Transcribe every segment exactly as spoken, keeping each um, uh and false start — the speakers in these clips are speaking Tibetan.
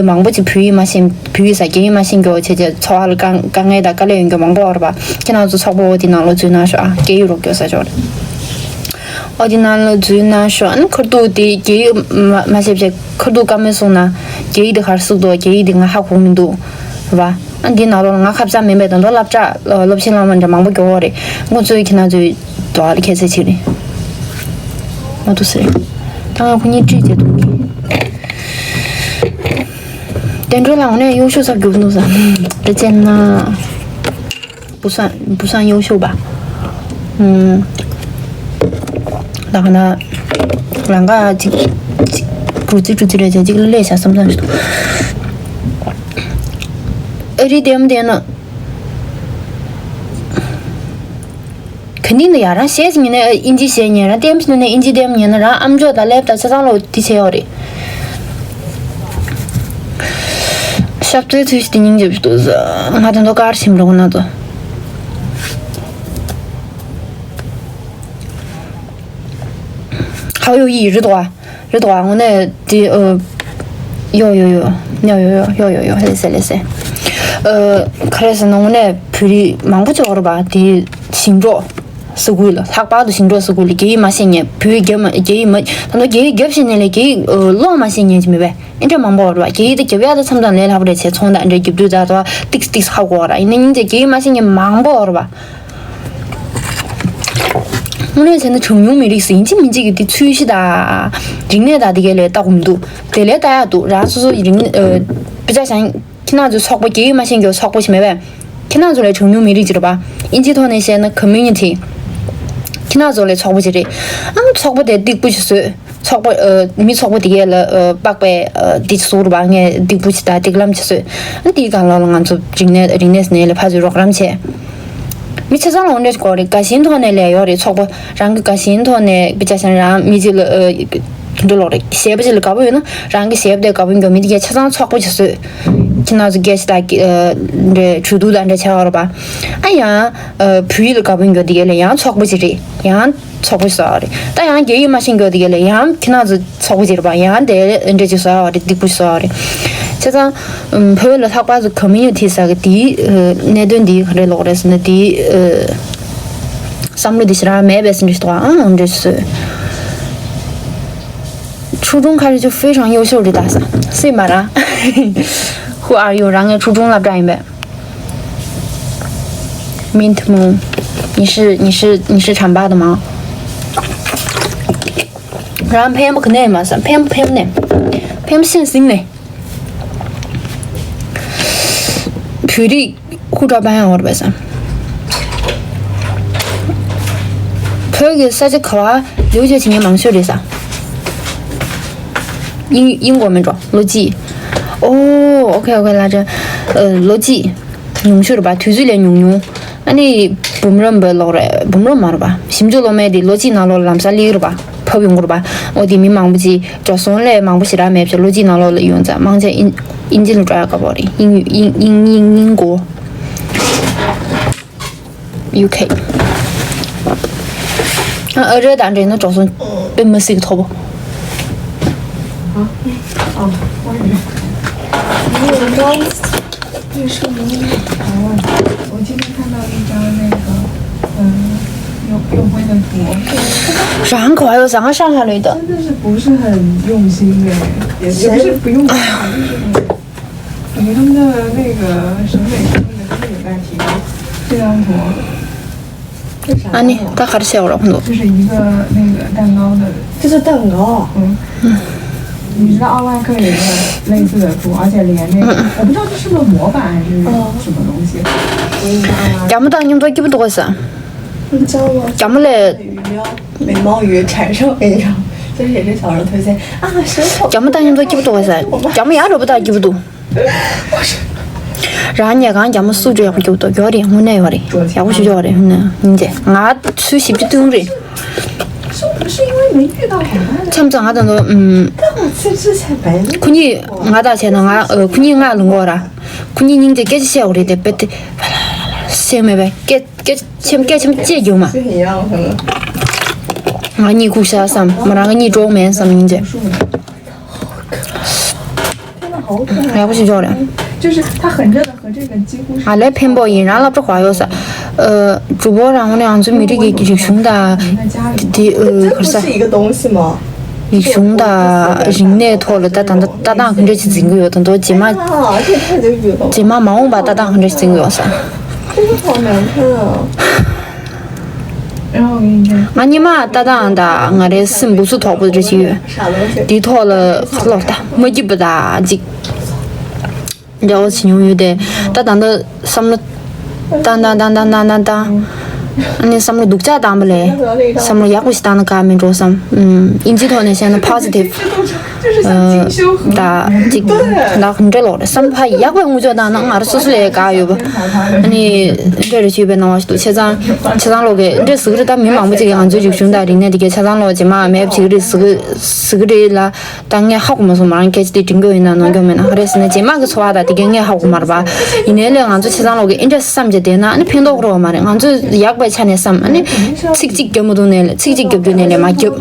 མང་པོ་ཅིག་བོད་ཡིག་མ་ཤེས། བོད་ཡིག་ཟེར། རྒྱ་ཡིག་མ་ཤེས་མཁན་བྱས་བྱས་འཚོ་བ་ལ་དཀའ་དཀའ་ངལ་དང་དཀའ་ལས་ཡོད་མཁན་མང་པོ་ཡོད་རེད་པ། ཁྱེད་རང་ཚོ་ཚོགས་པ་འོ་དེ་ནང་ལོགས་འཛུལ་གནང་ཤོག་ཨ། སྐད་ཡིག་རོགས་སྐྱོར་ཟེར་ཆོག་རེད། འོ་དེ་ནང་ལོགས་འཛུལ་གནང་ཤོག་ཨ་ནི་ཁ་ཐུག་དེ་རྒྱ་ཡིག་མ་མ་ཤེས་བྱས་ཁ་ཐུག་བཀའ་མོལ་གསུངས་ན། རྒྱ་ཡིག་དེ་ག་རེ་ཟེར་འདུག་རྒྱ་ཡིག་དེ་ང་ཧ་གོ་མི་འདུག་རེད་པ། ཨ་འདི་ནང་ལོགས་ལ་ང་ཁ་བྱང་མིན་པས། ད་དུང་སློབ་གྲྭ་སློབ་ཆེན་བླ་མ་འདྲ་མང་པོ་མགྱོགས་པོ་རེད། ཁོང་ཚོས་ཁྱེད་རང་ཚོའི་དོ་ཨ་ལ་ཁྱད་ཚད་ཅིག་རེད། མ་གཏོགས་ཟེར། ད་ང་ཁོ་གཉིས་ཁྲིད་བྱས་འདུག་གི། བསྟན་སྒྲོལ་ལགས་དངོས་གནས་གཡོ་ཤུགས་ཚ་རྒྱུག་འདུག་ས། དེ་བྱས་ན།不算不算优秀吧。嗯，ད་ག་ན་རང་ག་ཅིག་ཅིག་གྲུ་ཙི་གྲུ་ཙི་རེད་བྱས་ཅིག་ལས་བྱ་བསམ་བསམ་ཞིག་འདུག་ཨ་རི་བདེ་མོ་བདེ་ན། ག་ནི་ནི་ཡ་རང་བཤད་ཀྱི་ཉན་ན་ཨིན་ཇི་བཤད་ཉན། རང་ལྟད་མོ་ཉན་ན་ཨིན་ཇི་ལྟད་མོ་ཉན་ན། རང་ཨམ་ཅོག་དང་ལེབ་དང་ཆ་ཚང་ལོ་དེ་བྱས་ཡོད་རེད། ཞབས་ཏོག་ཚུལ་ཞིག་དེ་སྙིང་རྗེ་པོ་ཞིག་འདུག་ཟེར། ང་དེ་ཚོ་ཀར་ཕྱིན་འགྲོ་གི་ན་ཚོ། ཧའོ་ཡོ་ཡི་རི་དོ་ཨ། རི་དོ་ཨ་དངོས་གནས་དེ་ཨ། ཡོ་ཡོ་ཡོ། ཡོ་ཡོ་ཡོ་ཡོ་ཡོ་ཡོ། ལེ་སེ་ལེ་སེ། ཨ། ག་རེ་ཟེར་ན་དངོས་གནས་བོད་རིགས་མང་པོ་ཅིག་ཡོད་རེད་པ། དེ་ཞིང་འབྲོག་ས་ཁུལ་ལ། ལྷག་པར་དུ་ཞིང་འབྲོག་ས་ཁུལ་ལ་རྒྱ་ཡིག་མ་ཤེས་མཁན། བོད་ཡིག་རྒྱབ་མ་རྒྱ་ཡིག་མ་ད་དུང་རྒྱ་ཡིག་རྒྱབ་ཤེས་མཁན་ལས་རྒྱ་ཡིག་ཨ། ཀློག་མ་ཤེས་མཁན་ཅིག་མེད་པས། ཨེ་འདྲ་མང་པོ་ཡོད་རེད་པ། རྒྱ་ཡིག་དེ་རྒྱབ་ཡག་དེ་མཚམས་མཚམས་ལས་སླ་པོ་རེད་བྱས། ཚོང་དང་འདྲ་རྒྱབ་དུས་ད་དུང་ཏིག་ཏིག་ཧ་གོ་བ་ར། ཡིན་ན་སྙིང་རྗེ་རྒྱ་ཡིག་མ་ཤེས་མཁན་མང་པོ་ཡོད་རེད་པ། དངོས་གནས་བྱས་ན་གྲངས་ཉུང་མི་རིགས་སུ་ཡིན་གཅིག་མིན་གཅིག་གི་དེ་ཚོས་གཞི་དང་རིག་གནས་དང་དེ་གའི་ལས་ལྟ་དགོས་མི་འདུག་དེ་ལས་ལྟ་ཡག་འདུག་རང་སོ་སོ་ཡི་རིག་གནས་ཨ། དཔེ་ཆ་བཞག་ན་ཁྱེད་རང་ཚོའི་ཚོགས་པ་རྒྱ་ཡིག་མ་ཤེས་མཁན་ཚོགས་པ་ཞིག་མེད་པས། ཁྱེད་རང་ཚོ་ལས་གྲངས་ཉུང་མི་རིགས་ཅིག་རེད་པ། ཨིན་ཇིའི་ཐོག་ནས་བཤད་ན་community། ཁྱེད་རང་ཚོ་ལས་ཚོགས་པ་ཅིག་རེད། ཨང་ཚོགས་པ་དེ་སྟེགས་བུ་ཞིག་བཟོས། ཚོགས་པ་ཨ། མི་ཚོགས་པ་དེ་གའི་ལ་ཨ། པགས་པའི་ཨ། དེ་བཟོ་རུ་བ་ངས་སྟེགས་བུ་ཅིག་དང་སྟེགས་ལམ་ཅིག་བཟོས། ཨ་དེའི་སྒང་ལ་ང་ཚོ་རིག་གནས་རིག་གནས་ནས་ལས་ཕར་ཚུར་རོགས་རམ་བྱས། མི་ཆ་ཚང་ལ་འོ་འདྲ་ཞིག་དགོས་རེད། དགའ་ཞེན་ཐོག་ནས་ལས་ཡོད་རེད། ཚོགས་པ་རང་གི་དགའ་ཞེན་ཐོག་ནས་དཔེ་ཆ་བཞག་ན་རང་མི་གཅིག་ལ་ཨ། འགྲོ་ལོག་རེད། གཞས་པ་ཅིག་ལ་དགའ་པོ་ཡོད་ན་རང་གི་གཞས་པ་དེ་དགའ་པོ་འགྱོ། མི་དེ་གའི་ཆ་ཚང་ཚོགས་པ་ཅིག་བཟོས། ཁྱེད་རང་ཚོ་སྐད་ཆ་དང་ཨ། འདྲ་གྲོས་བསྡུར་དང་འདྲ་བྱ་བ་རེད་པ། ཨ་ཡང་ཨ། བོད་ཡིག་ལ་དགའ་པོ་འགྱོ་དེ་གའི་ལ་ཡང་ཚོགས་པ་ཅིག་རེད། ཡང་ཚོགས་པ་བཟོ་བ་རེད། ད་ཡང་རྒྱ་ཡིག་མ་ཤེས་མཁན་དེ་ག་ལ་ཡང་ཁྱེད་རང་ཚོ་ཚོགས་པ་ཅིག་རེད་པ། ཡང་དེ་འདྲ་ཅིག་བཟོ་བ་རེད། སྡིག་པོ་བཟོ་བ་རེད། བྱས་ཙང་བོད་ལ་ལྷག་པར་དུ་community ཟེར་གི་དེའི་གནད་དོན་འདི་ག་རེ་ལོག་རེད་ཟེར་ན། དེའི་བསམ་བློ་འདི་ཞེ་དྲག་མེད་པས་ཟེར་འདྲ་ཞིག་འདུག་ཨང་འདྲ་ཞིག་བཟོས། ཆུ་ཀྲུང་ཁ་རི་ཅུ་非常优秀རེད་ད་ས་སེ་མ་ར། Who are you? རང་ངའི་ཆུ་ཀྲུང་སློབ་གྲྭ་ཡིན་པས། 明德吗？你是你是你是长大的吗？ རང་ཕན་པོ་ག་ནས་མ་ས་ཕན་པོ་ཕན་པོ་ནས་ཕན་པོ་སེམས་ཟིན་ནས། བོད་རིགས་ཧུ་ཀྲ་པན་ཡང་བར་བས་སམ། བོད་ཀྱི་ས་ཆ་ག་བ་ལེའུ་བཅས་བྱེད་མཁན་མང་ཤོས་རེད་ས། ཡིན་ཡིན་གོ་མིན་འགྲོ་ལོ་གཅིག་ཨོ་ཨོ་ཁེ་ཨོ་ཁེ་ལ་ཅན། ལོ་གཅིག་ཉུང་ཤོས་རེད་པ། དུས་ཚོད་ལས་ཉུང་ཉུང་། ཨ་ནི་འབུམ་རམས་པ་ལོག་རེད། འབུམ་རམས་མ་རེད་པ། ཞིབ་འཇུག་སློབ་མའི་དེ་ལོ་གཅིག་ནང་ལོགས་ལམ་སང་སླེབས་ཀྱི་རེད་པ། བབས་ཡོང་གི་རེད་པ། ཨོ་དེ་མི་མང་པོ་ཅིག་འགྲོ་སོང་ལས་མང་པོ་ཞེ་དྲག་མེད་པ་ལོ་གཅིག་ནང་ལོགས་ལ་ཡོང་ཙང་མང་ཆེ་ཨིན་ཨིན་ཇི་ལ་འགྲོ་ཡག་དཀའ་པོ་རེད། ཨིན་ཨིན་ཨིན་ཨིན་ཨིན་གོ། ཡུ་ཁེ། ཨ་ཨ་རི་དང་འདྲ་ན་འགྲོ་སོང་དཔེ་མི་སྲིད་ཀྱི་མཐོ་པོ། 啊，哦，我以为你有装。 为什么？哦，我今天看到一张那个，嗯，右右边的图， རང་ག་བ་ཡོད་ཟ་ང་上海来的。 真的是不是很用心哎，也也不是不用心吧，就是感觉他们的那个审美上面的真的有待提高。这张图， ཨ་ནི་ད་ག་རེ་བྱས་པ་རེད་ཁོང་ཚོ། 就是一个那个蛋糕的，这是蛋糕。嗯，你知道奥麦克有一个类似的图，而且连那个，我不知道这是个模板还是什么东西。 རྒྱ་མོ་དང་མཉམ་དུ་སྐྱིད་པོ་འདུག་ག་ས། 你知道吗？ རྒྱ་མོ་ལས། 美貌与产生美容，这是也是小时候推荐啊，舌头。 རྒྱ་མོ་དང་མཉམ་དུ་སྐྱིད་པོ་འདུག་ག་ས། རྒྱ་མོ་ཡག་རོ་པོ་དང་སྐྱིད་པོ་འདུག་རང་ཉལ་ཁང་རྒྱ་མོ་སུ་འགྲོ་ཡག་པོ་སྐྱིད་པོ་འདུག་ཡོད་རེད། དངོས་གནས་ཡོད་རེད། ཡག་པོ་ཞིག་ཡོད་རེད། ཧུན་ནས་ཉིན་རྗེས་ང་ཚོས་ཞིབ་ཅིག་བཏོན་རེད། 是是因为没遇到好看的。 མཚམས་མཚམས་ང་དང་དུ་ཨུམ། 但我去之前没。 ཁོ་གཉིས་ང་དང་བྱས་ན་ང་ཨ་ཁོ་གཉིས་ང་ལ་ངོ་ར། ཁོ་གཉིས་སྙིང་རྗེ་སྐད་ཆ་བཤད་འོ་རེད་དེ་བེད་དེ། སེམས་མེད་པའི་སྐད་སྐད་ཆེམ་སྐད་ཆེམ་ཅེས་རྒྱུ་མ། ང་གཉིས་ཁུག་ཤ་བསམ་མ་རང་ང་གཉིས་གྲོགས་མེད་བསམ་སྙིང་རྗེ། ཡག་པོ་ཞིག་འཇོག་རེད། 就是他很热的和这个几乎是 ང་ལས་ཕན་པོ་ཡིན། རང་སློབ་གྲྭ་ག་ཡོད་ས། ཨ། གྲུ་བོ་རང་ནས་ང་ཚོའི་མི་རིགས་ཀྱི་རིག་གཞུང་དང་དེ། ཨ། 这 ག་རེ་ཟ། 是一个东西吗？ རིག་གཞུང་དང་རིག་གནས་ཐོག་ལ་ད་ད་ལྟ་ལྟ་སྟངས་ག་འདྲ་ཞིག་འཛིན་གྱི་ཡོད། ད་དུང་རྗེས་མ། 啊，这太牛逼了！ རྗེས་མ་མ་འོངས་པ་ལྟ་སྟངས་ག་འདྲ་ཞིག་འཛིན་གྱི་ཡོད་ས། 这个好难看啊！ ང་སྔོན་མ་ལྟ་སྟངས་དང་ང་རའི་སེམས་འབུ་སུ་དོག་པོ་རེ་ཞིག་ཡོད། འདིའི་ཐོག་ལ་ཁ་ལོག་ལྟ་མ་སྐྱིད་པ་དང་ཅིག་འདྲ་བོ་བྱེད་མྱོང་ཡོད་དེ། ད་ད་ལྟ་བསམ་བློ་བཏང་བཏང་བཏང་བཏང་བཏང་བཏང་། ཨ་ནི་བསམ་བློ་སྡུག་ཅག་བཏང་བ་ལས་བསམ་བློ་ཡག་པོ་ཞིག་བཏང་ན་དགའ་མིན་འགྲོ་བསམ། ཨིན་ཇིའི་ཐོག་ནས་བཤད་ན་positive ད་ཅིག་ད་འདྲ་ལོག་རེད་བསམ། ཕ་ཡག་པའི་དངུལ་ཆོག་བཏང་ན་ང་རང་སོ་སོ་ལས་དགའ་ཡོད་པ། ཨ་ནི་འདྲ་རེ་ཞུས་པའི་སྣང་བ་ཞིག་འདུག་ཆ་ཚང་ཆ་ཚང་ལོག་གི་འདྲ་ཟུག་རེད། ད་མི་མང་པོ་ཅིག་གིས་ང་ཚོའི་རིག་གཞུང་དང་རིག་གནས་དེ་གའི་ཆ་ཚང་ལོག་རྗེས་མ་མེད་པ་བྱེད་ཀྱི་རེད་ཟུག་ཟུག་རེད་ལ། ད་ངས་ཧ་གོ་མ་སོང་། མ་རང་སྐད་ཆ་དེ་དྲན་གྱི་ཡོད་ན་གནོང་གི་མེད་ན། ག་རེ་ཟེར་ན་རྗེས་མ་གི་འཚོ་བ་དང་དེ་གའི་ངས་ཧ་གོ་མ་རེད་པ། ཡིན་ནའི་ལས་ང་ཚོ་ཆ་ཚང་ལོག་གི་འདྲ་བསམ་བྱས་བསྡད་ན་ཨ་ནི་ཕན་ཐོགས་རོགས་མ་རེད། ང་ཚོ་ཡག་པའི་ཆ་ནས་བསམ། ཨ་ནི་ཚིག་གཅིག་རྒྱབ་མ་ཐུབ་ནའི་ལས་ཚིག་གཅིག་རྒྱབ་ཐུབ་ནའི་ལས་མ་རྒྱབ།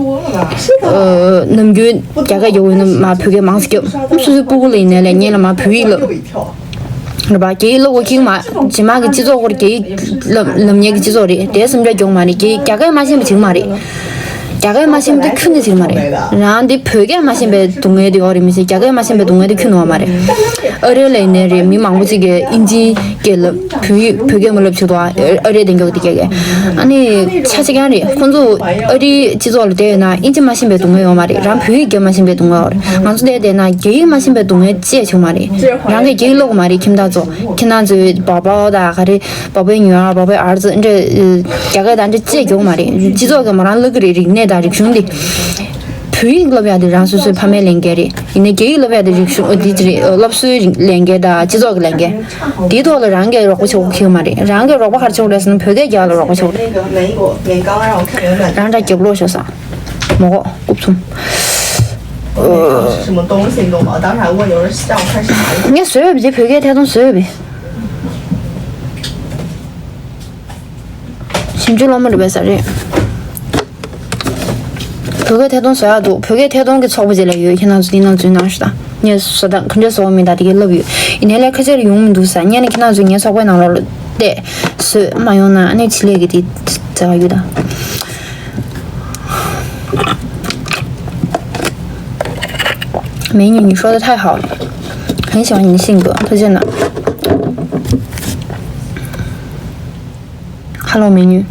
ཨ། ནམ་རྒྱུན་རྒྱ་སྐད་རྒྱབ་ཡོད་ན་མ་བོད་སྐད་མང་ཙམ་རྒྱབ། སོ་སོའི་སྤུ་གུ་ལ་ཡིན་ནའི་ལས་ཉེ་ལ་མ་བོད་ཡིག་སློབ། རེད་པ། རྒྱ་ཡིག་སློབ་དགོས་ཀྱི་མ། རྗེས་མ་གི་སྤྱི་ཚོགས་སྐོར་རྒྱ་ཡིག་ལབ་ལབ་མཁན་གྱི་སྤྱི་ཚོགས་རེད་དེ། སེམས་ཁྲལ་རྒྱོང་མ་རེད། རྒྱ་རྒྱ་སྐད་མ་ཤེས་པ་ཅིག་མ་རེད། རྒྱ་སྐད་མ་ཤེས་པ་དེ་ཁྱོན་ནས་ཅིག་མ་རེད། རང་དེ་བོད་སྐད་མ་ཤེས་པའི་སྡུག་བསྔལ་དེ་ཡོད་རེད་མི་ཤེས། རྒྱ་སྐད་མ་ཤེས་པའི་སྡུག་བསྔལ་དེ་ཁྱོན་ནས་ཡོད་མ་རེད། ཨ་རི་ལ་ཡིན་ནའི་རེད། མི་མང་པོ་ཅིག་གིས་ཨིན་ཇིའི་སྐད་ལབ། བོད་ཡིག་བོད་སྐད་མ་ལབ་ཆོག་འདུག་ཨ་རི་བདེ་མགྱོགས་དེ་སྐད་གིས། ཨ་ནི་ཆ་གཅིག་རྐྱང་རེད། ཁོང་ཚོ་ཨ་རིའི་སྤྱི་ཚོགས་ལ་བསྡད་ཡོད་ན་ཨིན་ཇི་མ་ཤེས་པའི་སྡུག་བསྔལ་ཡོད་མ་རེད། རང་བོད་ཡིག་རྒྱབ་མ་ཤེས་པའི་སྡུག་བསྔལ་ཡོད་རེད། ང་ཚོ་བསྡད་བསྡད་ན་རྒྱ་ཡིག་མ་ཤེས་པའི་སྡུག་བསྔལ་ཅི་ཡང་བྱུང་མ་རེད། རང་གིས་རྒྱ་ཡིག་ཀློག་མ་རེད། ཁྱིམ་བདག་ཚོ། ཁྱེད་རང་ཚོའི་བ་བའོ་དང་ག་རེ། བ་བའི་ཉོ་བ་བ་བའི་ཨར་ཙི་འདྲ། རྒྱ་སྐད་དང་འདྲ་ཅི་ཡང་ཡོད་མ་རེད། སྤྱི་ཚོགས་ཀྱིས་མོ་རང་བསླབ་ཀྱི་རེད། རིག་གནས་དང་རིག་གཞུང་འདི། བོད་ཡིག་སློབ་ཡག་དེ་རང་སོ་སོའི་ཕ་མའི་ལས་འགན་རེད། ཡིན་ནའི་རྒྱ་ཡིག་སློབ་ཡག་དེ་རིག་གཞུང་། ཨ། དེ་ཅི་རེད། སློབ་གསོའི་ལས་འགན་དང་སྤྱི་ཚོགས་ཀྱི་ལས་འགན། དེའི་ཐོག་ལ་རང་གིས་རོགས་པ་བྱེད་དགོས་ཀྱི་ཡོད་མ་རེད། རང་གིས་རོགས་པ་ག་རེ་བྱེད་དགོས་རེད་ཟེར་ན་བོད་སྐད་རྒྱག་ལ་རོགས་པ་བྱེད་དགོས་རེད། རང་འདྲ་རྒྱབ་ལོག་ཤོག་ས། མོ་གོ་རྐུབ་ཚུམ། 什么东西，你懂吗？当时还问有人叫我看啥。 ངས་བཟོས་པའི་བོད་སྐད་ཐད་གཏོང་བཟོས་པའི། ཞིབ་འཇུག་སློབ་མ་རེད་པས་ས་རེད། བོད་སྐད་ཐད་གཏོང་བཟོ་ཡག་འདུག་བོད་སྐད་ཐད་གཏོང་གི་ཚོགས་པ་ཅིག་ལ་ཡོད། ཁྱེད་རང་ཚོ་འདི་ནང་འཛུལ་གནང་ཞུ་དང་། ངས་བཟོ་སྟངས་ག་འདྲས་བཟོ་བ་མིན་ད་དེ་གའི་ལབ་ཡོད། ཡིན་ནའི་ལས་ཁ་ཤས་ལ་ཡོང་མི་འདུག་ས། ཉན་ནས་ཁྱེད་རང་ཚོ་ངའི་ཚོགས་པའི་ནང་ལོགས་ལ་བལྟས་བཟོས་མ་ཡོང་ན་ཨ་ནི་ཕྱི་ལས་ཀྱི་དེ་བྱ་བ་ཡོད་ད། 美女，你说的太好了，很喜欢你的性格，推荐的。Hello，美女。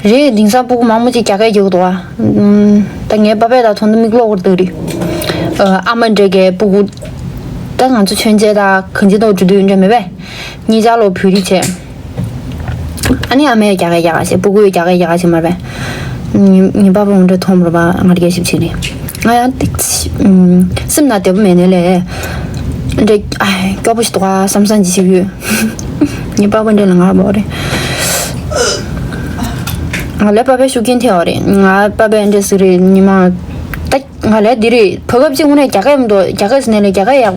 རེད། དེང་སང་སྤུ་གུ་མང་པོ་ཅིག་རྒྱ་སྐད་རྒྱག་གི་འདུག་ཨ། ཨམ། ད་ངའི་པ་ཕས་ད་དོན་དུ་མིག་ལོག་པར་འདུག་རེད། ཨ། ཨ་མ་འདྲ་གི་སྤུ་གུ། ད་ང་ཚོ་མཆོད་མཇལ་དང་གང་ཅི་ཐོག་འགྲོ་དུས་འདྲ་མེད་པས། གཉིས་ཆ་ལོ་བོད་རིགས་བྱས། ཨ་ནི་ཨ་མས་རྒྱ་སྐད་རྒྱག་ག་བྱས། སྤུ་གུས་རྒྱ་སྐད་རྒྱག་ག་བྱས་མ་རེད་པས། ངའི་ངའི་པ་ཕ་འོ་འདྲ་མཐོང་མ་རེད་པ། ང་རྒྱ་ཞིབ་ཆེ་རེད། ང་ཡང་ཏིག་ཙི་ཨམ། སེམས་ནང་བདེ་པོ་མེད་ནའི་ལས། འདྲ། ཨ། སྐྱོ་པོ་ཞིག་འདུག་ཨ་བསམ་བསམ་ཅིག་བྱེད་ཀྱི་ཡོད། ངའི་པ་ཕ་འདྲ་ལ་ང་རང་འབོད་རེད། ང་ལས་པ་ཕའི་ཤུགས་རྐྱེན་ཐེབས་པ་རེད། ང་པ་ཕས་འདྲ་ཟེར་རེད་ཉི་མ། ད་ང་ལས་འདི་རེད། བོད་སྐབས་གཅིག་དངོས་གནས་རྒྱ་སྐད་མི་འདུག་རྒྱ་སྐད་ཟེར་ནའི་ལས་རྒྱ་སྐད་ཡག་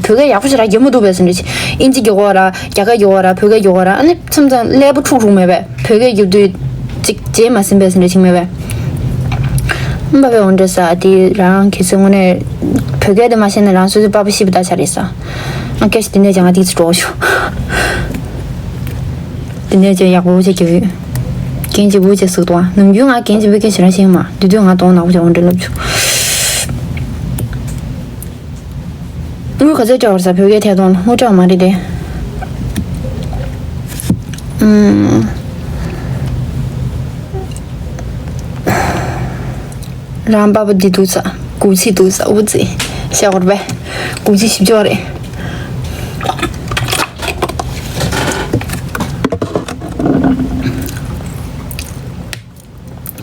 བོད་སྐད་ཡག་པོ་ཞིག་ར་རྒྱབ་མི་འདུག་པས་ཟེར་འདྲ་ཅིག་ཨིན་ཇི་རྒྱག་གོ་ར། རྒྱ་སྐད་རྒྱག་གོ་ར། བོད་སྐད་རྒྱག་གོ་ར། ཨ་ནི་མཚམས་མཚམས་ཀླད་པ་འཁྲུག་འཁྲུག་མེད་པས། བོད་སྐད་རྒྱབ་དུས་ཅིག་བརྗེད་མ་ཟིན་པས་ཟེར་འདྲ་ཅིག་མེད་པས། ཨམ། པ་ཕས་འོ་འདྲ་ཟེར་དེ་རང་གལ་སྲིད་དངོས་གནས་བོད་སྐད་དེ་མ་ཤེས་ན་རང་སོ་སོའི་པ་ཕ་ཤི་བ་ད་ཆ་རེད་ས། ང་སྐད་ཆ་དེ་འདྲ་བྱས་ང་ཏིག་ཙི་འདྲོགས་བྱུང་། དེ་འདྲ་བྱས་ཡག་པོ་བྱས་རྒྱག་གི་ཡོད། རྐྱེན་གཅིག་པུ་བྱས་ཟུག་འདུག་ཨ། ནམ་རྒྱུན་ང་རྐྱེན་གཅིག་པུ་སྐད་ཆ་རང་བཤད་མ། དེ་དུས་ང་གདོང་ནག་པོ་བྱས་འོ་འདྲ་ལབ་བྱུང་། དངུལ་ག་ཚོད་སྤྲད་པ་རེད་ས། བོད་སྐད་ཐད་གཏོང་ལ་དངུལ་སྤྲད་པ་མ་རེད་དེ། ཨུམ། རང་པ་ཕ་འདི་འདུག་ས། སྒོ་ཕྱེ་འདུག་ས། འུ་ཙི། བཤད་དགོས་རེད་པས། སྒོ་ཕྱེ་བཞི་བཅུ་རེད།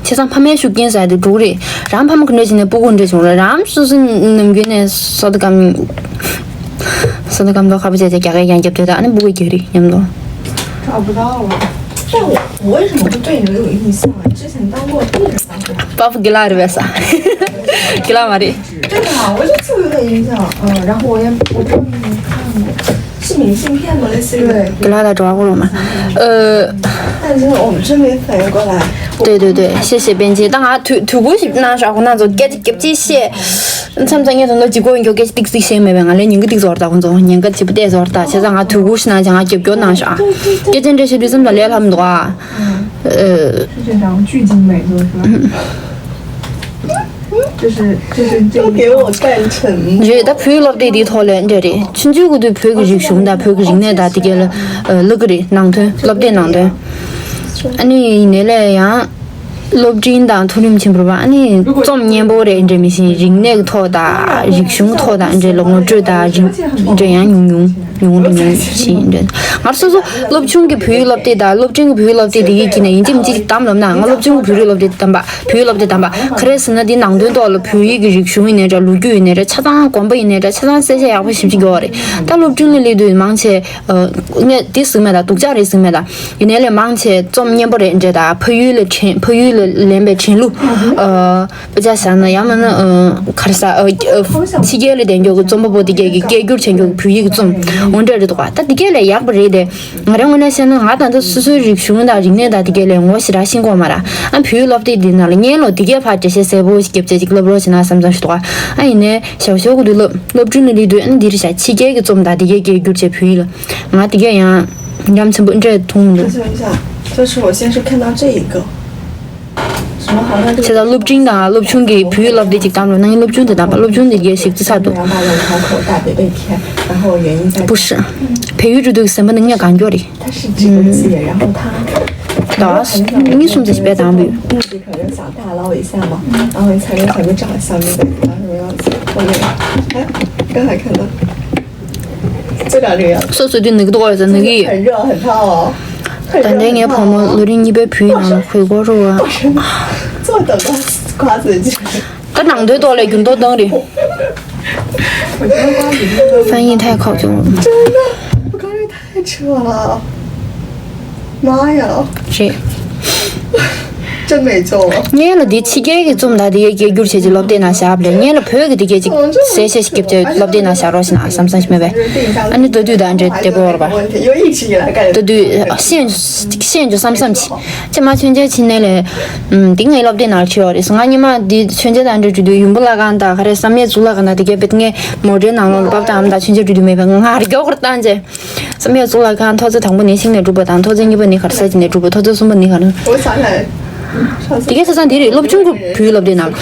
བྱས་ཙང་ཕ་མའི་ཤུགས་རྐྱེན་ཟེར་ཡ་དེ་འགྲོ་གི་རེད། རང་ཕ་མ་ག་འདྲ་བྱས་ནས་སྤུ་གུ་འདྲ་བྱུང་རེད། རང་སོ་སོ་ནམ་རྒྱུན་ནས་ས་དུ་ཀམ། ས་དུ་ཀམ་དོ་ཁ་པོ་བྱས་བྱས་རྒྱ་སྐད་ཀྱང་རྒྱབ་བསྡད་ད་ཨ་ནི་སྤུ་གུ་རྒྱག་རེད་སྙམ་དོ། 找不到了。但我我为什么会对你有印象啊？你之前当过地理老师。 པ་ཕ་དགེ་ལགས་རེད་པས་ས། དགེ་ལགས་མ་རེད། 对吧？我就特别有印象，嗯，然后我也我不知道你有没有看过，是明信片吗？类似于。对。དགེ་ལགས་དང་འགྲོ་བ་ཀུན་སློང་མ། ཨ། 但是我们这没反应过来。对对对，谢谢编辑。ད་ང་དུས་དུས་འགོ་ཞིག་གནང་ཤག་ཁོང་རྣམ་ཚོ་སྐད་ཆ་རྒྱབ་ཅིག་བཤད། མཚམས་མཚམས་ངས་དོན་དག་ལྗིད་ཁོག་ཡིན་རྒྱུ་སྐད་ཆ་ཏིག་ཏིག་བཤད་མེད་པས། ང་ལས་ཉིན་གི་ཏིག་ཙོར་ད་ཁོང་ཚོ་ཉེན་ཁ་ལྗིད་པོ་བལྟས་ཙོར་ད་བྱས་ཙང་ང་དུས་འགོ་ཞིག་གནང་བྱས་ང་རྒྱབ་སྐྱོར་གནང་ཤག་སྐད་ཆ་འདྲ་བཤད་དུས་སེམས་ལ་ལས་སླ་མི་འདུག་ཨ། 是这张聚精美做出来的。就是就是这一张。都给我干成。རེད། ད་བོད་སློབ་དེབ་འདིའི་ཐོག་ལ་འདྲ་རེད། ཆུང་ཆུང་གི་དུས་བོད་ཀྱི་རིག་གཞུང་དང་བོད་ཀྱི་རིག་གནས་དང་དེ་གའི་ལ་ཨ་བསླབ་གི་རེད། ནང་དོན་སློབ་དེབ་ནང་དོན། ཨ་ནི་ཡིན་ནའི་ལས་ཡང་སློབ་འབྲིང་དང་མཐོ་རིམ་ཆེན་པོ་བར་ཨ་ནི་རྩོམ་སྙན་པོ་རེད་འདྲ་མི་ཤེས། རིག་གནས་ཀྱི་ཐོག་དང་རིག་གཞུང་ཐོག་དང་འདྲ་ལ་ངོ་སྤྲོད་དང་རིག་འདྲ་ཡང་ཉུང་ཉུང་། ཉུང་རུ་ཉུང་ཕྱིན་འདྲ། ང་སོ་སོ་སློབ་ཆུང་གི་བོད་ཡིག་སློབ་དེབ་དང་སློབ་འབྲིང་གི་བོད་ཡིག་སློབ་དེབ་དེ་གའི་དཀྱིལ་ནས་ཡིན་གཅིག་མིན་གཅིག་གདམ་ལབ་ན། ང་སློབ་ཆུང་གི་བོད་རིག་སློབ་དེབ་དེ་གདམ་པ། བོད་ཡིག་སློབ་དེབ་དེ་གདམ་པ། ག་རེ་ཟེར་ན་དེ་ནང་དོན་ཐོག་ལ་བོད་ཡིག་གི་རིག་གཞུང་ཡིན་ནའི་འདྲ། ལོ་རྒྱུས་ཡིན་ནའི་འདྲ། ཆ་ཚང་དགོངས་པ་ཡིན་ནའི་འདྲ། ཆ་ཚང་གསལ་བཤད་ཡག་པོ་ཞེ་པོ་ཅིག་ཡོད་རེད། ད་སློབ་འབྲིང་ལ་སླེབས་དུས་མང་ཆེ་ཨ་ངས་དེ་གཟིགས་མེད་ད། སྡུག་ཅག་རེད་གཟིགས་མེད་ད། ཡིན་ནའི་ལས་མང་ཆེ་རྩོམ་སྙན་པོ་རེད་འདྲ་ད། ཕ་ཡུལ་ལ་དྲན། ཕ་ཡུལ་ལ་ལེན་པའི་དྲན་གླུ། ཨ། དཔེ་ཆ་བཞག་ན་ཡང་མིན་ན་ཨ་ག་རེ་ཟ། ཨ་ཨ་ཕྱི་རྒྱལ་ལ་བསྡད་མཁན་གྱི་རྩོམ་པ་པོ་དེ་གས་ཀྱི་སྐད་སྒྱུར་བྱས་མཁན་གྱི་བོད་ཡིག་གི་རྩོམ་འོ་འདྲ་རེད་འདུག་ག་ད་དེ་གས་ལས་ཡག་པ་རེད་དེ། ང་རང་ངོས་ནས་བཤད་ན་ང་ད་ལྟ་སོ་སོའི་རིག་གཞུང་དང་རིག་གནས་དང་དེ་གས་ལས་ངོ་ཞེ་དྲག་ཤེས་ཀྱི་ཡོད་མ་རེད། ཨ་བོད་ཡིག་སློབ་དེབ་འདི་ནང་ལ་སྔོན་ལ་དེ་གས་ཕར་འགྲེལ་བཤད་གསལ་པོ་ཞིག་བརྒྱབ་བྱས་ཅིག་སློབ་རོགས་བྱས་ན་བསམ་བསམ་ཞིག་འདུག་ག་ཨ་ཡིན་ནའི་ཞའོ་ཞའོ་གི་དུས་སློབ་སློབ་གྲྭ་ནས་སླེབས་དུས་ཨ་ནི་འདི་རེད་ཤག་ཕྱི་རྒྱལ་གྱི་རྩོམ་དང་དེ་གས་སྐད་སྒྱུར་བྱས་བོད་ཡིག་ལ། ང་དེ་གས་ཡང་འཇམ་ཆེན་པོ་འདྲ་མཐོང་འདུག 等一下，就是我先是看到这一个，什么好像这个 བྱས་ཙང་སློབ་འབྲིང་དང་སློབ་ཆུང་གི་བོད་ཡིག་སློབ་དེབ་ཅིག་གདམ་རོགས་གནང་། སློབ་ཆུང་དེ་གདམ་པ། སློབ་ཆུང་དེ་གས་ཞིབ་རྩིས་ཚར་འདུག 两百人口口大北被填，然后原因在不是，培育制度是什么能力感觉的？它是这个企业，然后它老师，你送这些别当的。可能想大捞一下嘛，然后你才能才能找一下那个，然后什么样子，后面，哎，刚才看到，就长这个样子，说说对那个多少人那个，很热很烫哦，很热但那年朋友，我的你被培养了，回国之后啊，坐等到瓜子就。 他长得多了，运动等的。我觉得瓜子真的翻译太考究了。真的，我刚才太扯了，妈呀，谁？真没救了。 ངས་ལ་འདི་ཕྱི་རྒྱལ་གྱི་རྩོམ་དང་དེ་གའི་སྐད་སྒྱུར་བྱས་ཀྱི་སློབ་དེབ་ནང་བཞག་པ་ལས། ངས་ལ་བོད་ཀྱི་དེ་གའི་ཅིག་གསལ་བཤད་ཞིག་བརྒྱབ་བྱས་སློབ་དེབ་ནང་བཞག་རོགས་ཞེས་ན་བསམ་བསམ་ཞིག་མེད་པས། ཨ་ནི་ལྟ་དུས་དང་འདྲ་བདེ་པོ་བར་པ། 因为疫情以来，感觉 ལྟ་དུས་ཤེས་ཤེས་འཇོག་བསམ་བསམ་གྱིས། ཅེས་མ་མཆོད་མཇལ་ཕྱིན་ནས་ལས། ཨུམ། འདི་ངའི་སློབ་དེབ་ནང་ལ་བྲིས་ཡོད་རེད་ཟེར། ང་སྔོན་མ་འདི་མཆོད་མཇལ་དང་འདྲ་བྲིས་དུས་ཡུམ་བུ་བླ་སྒང་དང་ག་རེ་བསམ་ཡས་གཙུག་ལག་ཁང་དང་དེ་གའི་དཔེ་ངས་མོ་ཊའི་ནང་ལོགས་ལ་བབས་དང་ཨམ་དང་མཆོད་མཇལ་བྲིས་དུས་མེད་པས། ང་ངར་མགྱོགས་ཀར་བཏང་རྗེས། བསམ་ཡས་གཙུག་ལག་ཁང་ཐོག་བརྩེགས་དང་པོ་ནི་ཤིང་ནས་གྲུབ་པ་དང་། ཐོག་བརྩེགས་གཉིས་པ་ནི་ག་རེ་ཟེར་གྱི་ནས་གྲུབ་པ། ཐོག་བརྩེགས་གསུམ་པ་ནི་ག་རེ། 我想起来，上次 དེ་གའི་ས་ས་འདི་རེད། སློབ་ཆུང་གི་བོད་ཡིག་སློབ་དེབ་ནང་།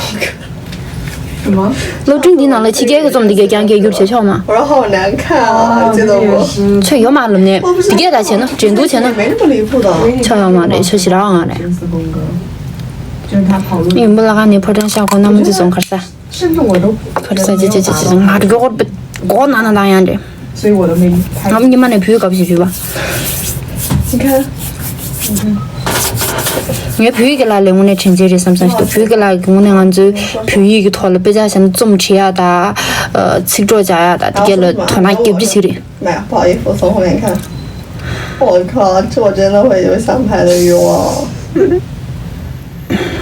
什么？ སློབ་འབྲིང་འདི་ནང་ལ་ཕྱི་རྒྱལ་གྱི་རྩོམ་འདི་གའི་རྐྱང་སྐད་བསྒྱུར་བྱས་ཆོག་མ། 我说好难看啊，记得我。 ཆོག་ཡོད་མ་ལབ་ནས་འདི་གའི་ད་བྱས་ན་འགྲན་བསྡུར་བྱས་ན། 没那么离谱的。 ཆོག་ཡོད་མ་རེད། ཆོག་ཞེ་དྲག་ཡོད་མ་རེད། 真是风格，就是他讨论。 ཡུམ་བུ་བླ་སྒང་ནས་ཕོ་བྲང་ཤར་ཁོ་ན་མོ་ཅི་སོང་གར་ས། 甚至我都 གར་ས་ཅི་ཅི་ཅི་ཅི་ང་རྒྱོག་གོར་གོ་ན་ན་དང་ཡང་འདྲེ། 所以我都没拍。 ང་ཉི་མ་ནས་བོད་ཡིག་ག་བ་ཞིག་བྲིས་པ། 你看， ངས་བོད་ཡིག་གི་ལ་ལས་དངོས་གནས་དྲན་རྩིས་རེད་བསམ་བསམ་ཞིག་འདུག་བོད་ཡིག་གི་ལ་གི་དངོས་གནས་ང་ཚོའི་བོད་ཡིག་གི་ཐོག་ལ་དཔེ་ཆ་བཞག་ན་རྩོམ་བྲིས་ཡག་དང་། ཚིག་གྲོགས་རྒྱག་ཡག་དང་དེ་གས་ལ་དོ་སྣང་རྒྱབ་ཀྱི་ཞིག་རེད། 没有，不好意思，我从后面看。我靠，这我真的会有想拍的欲望。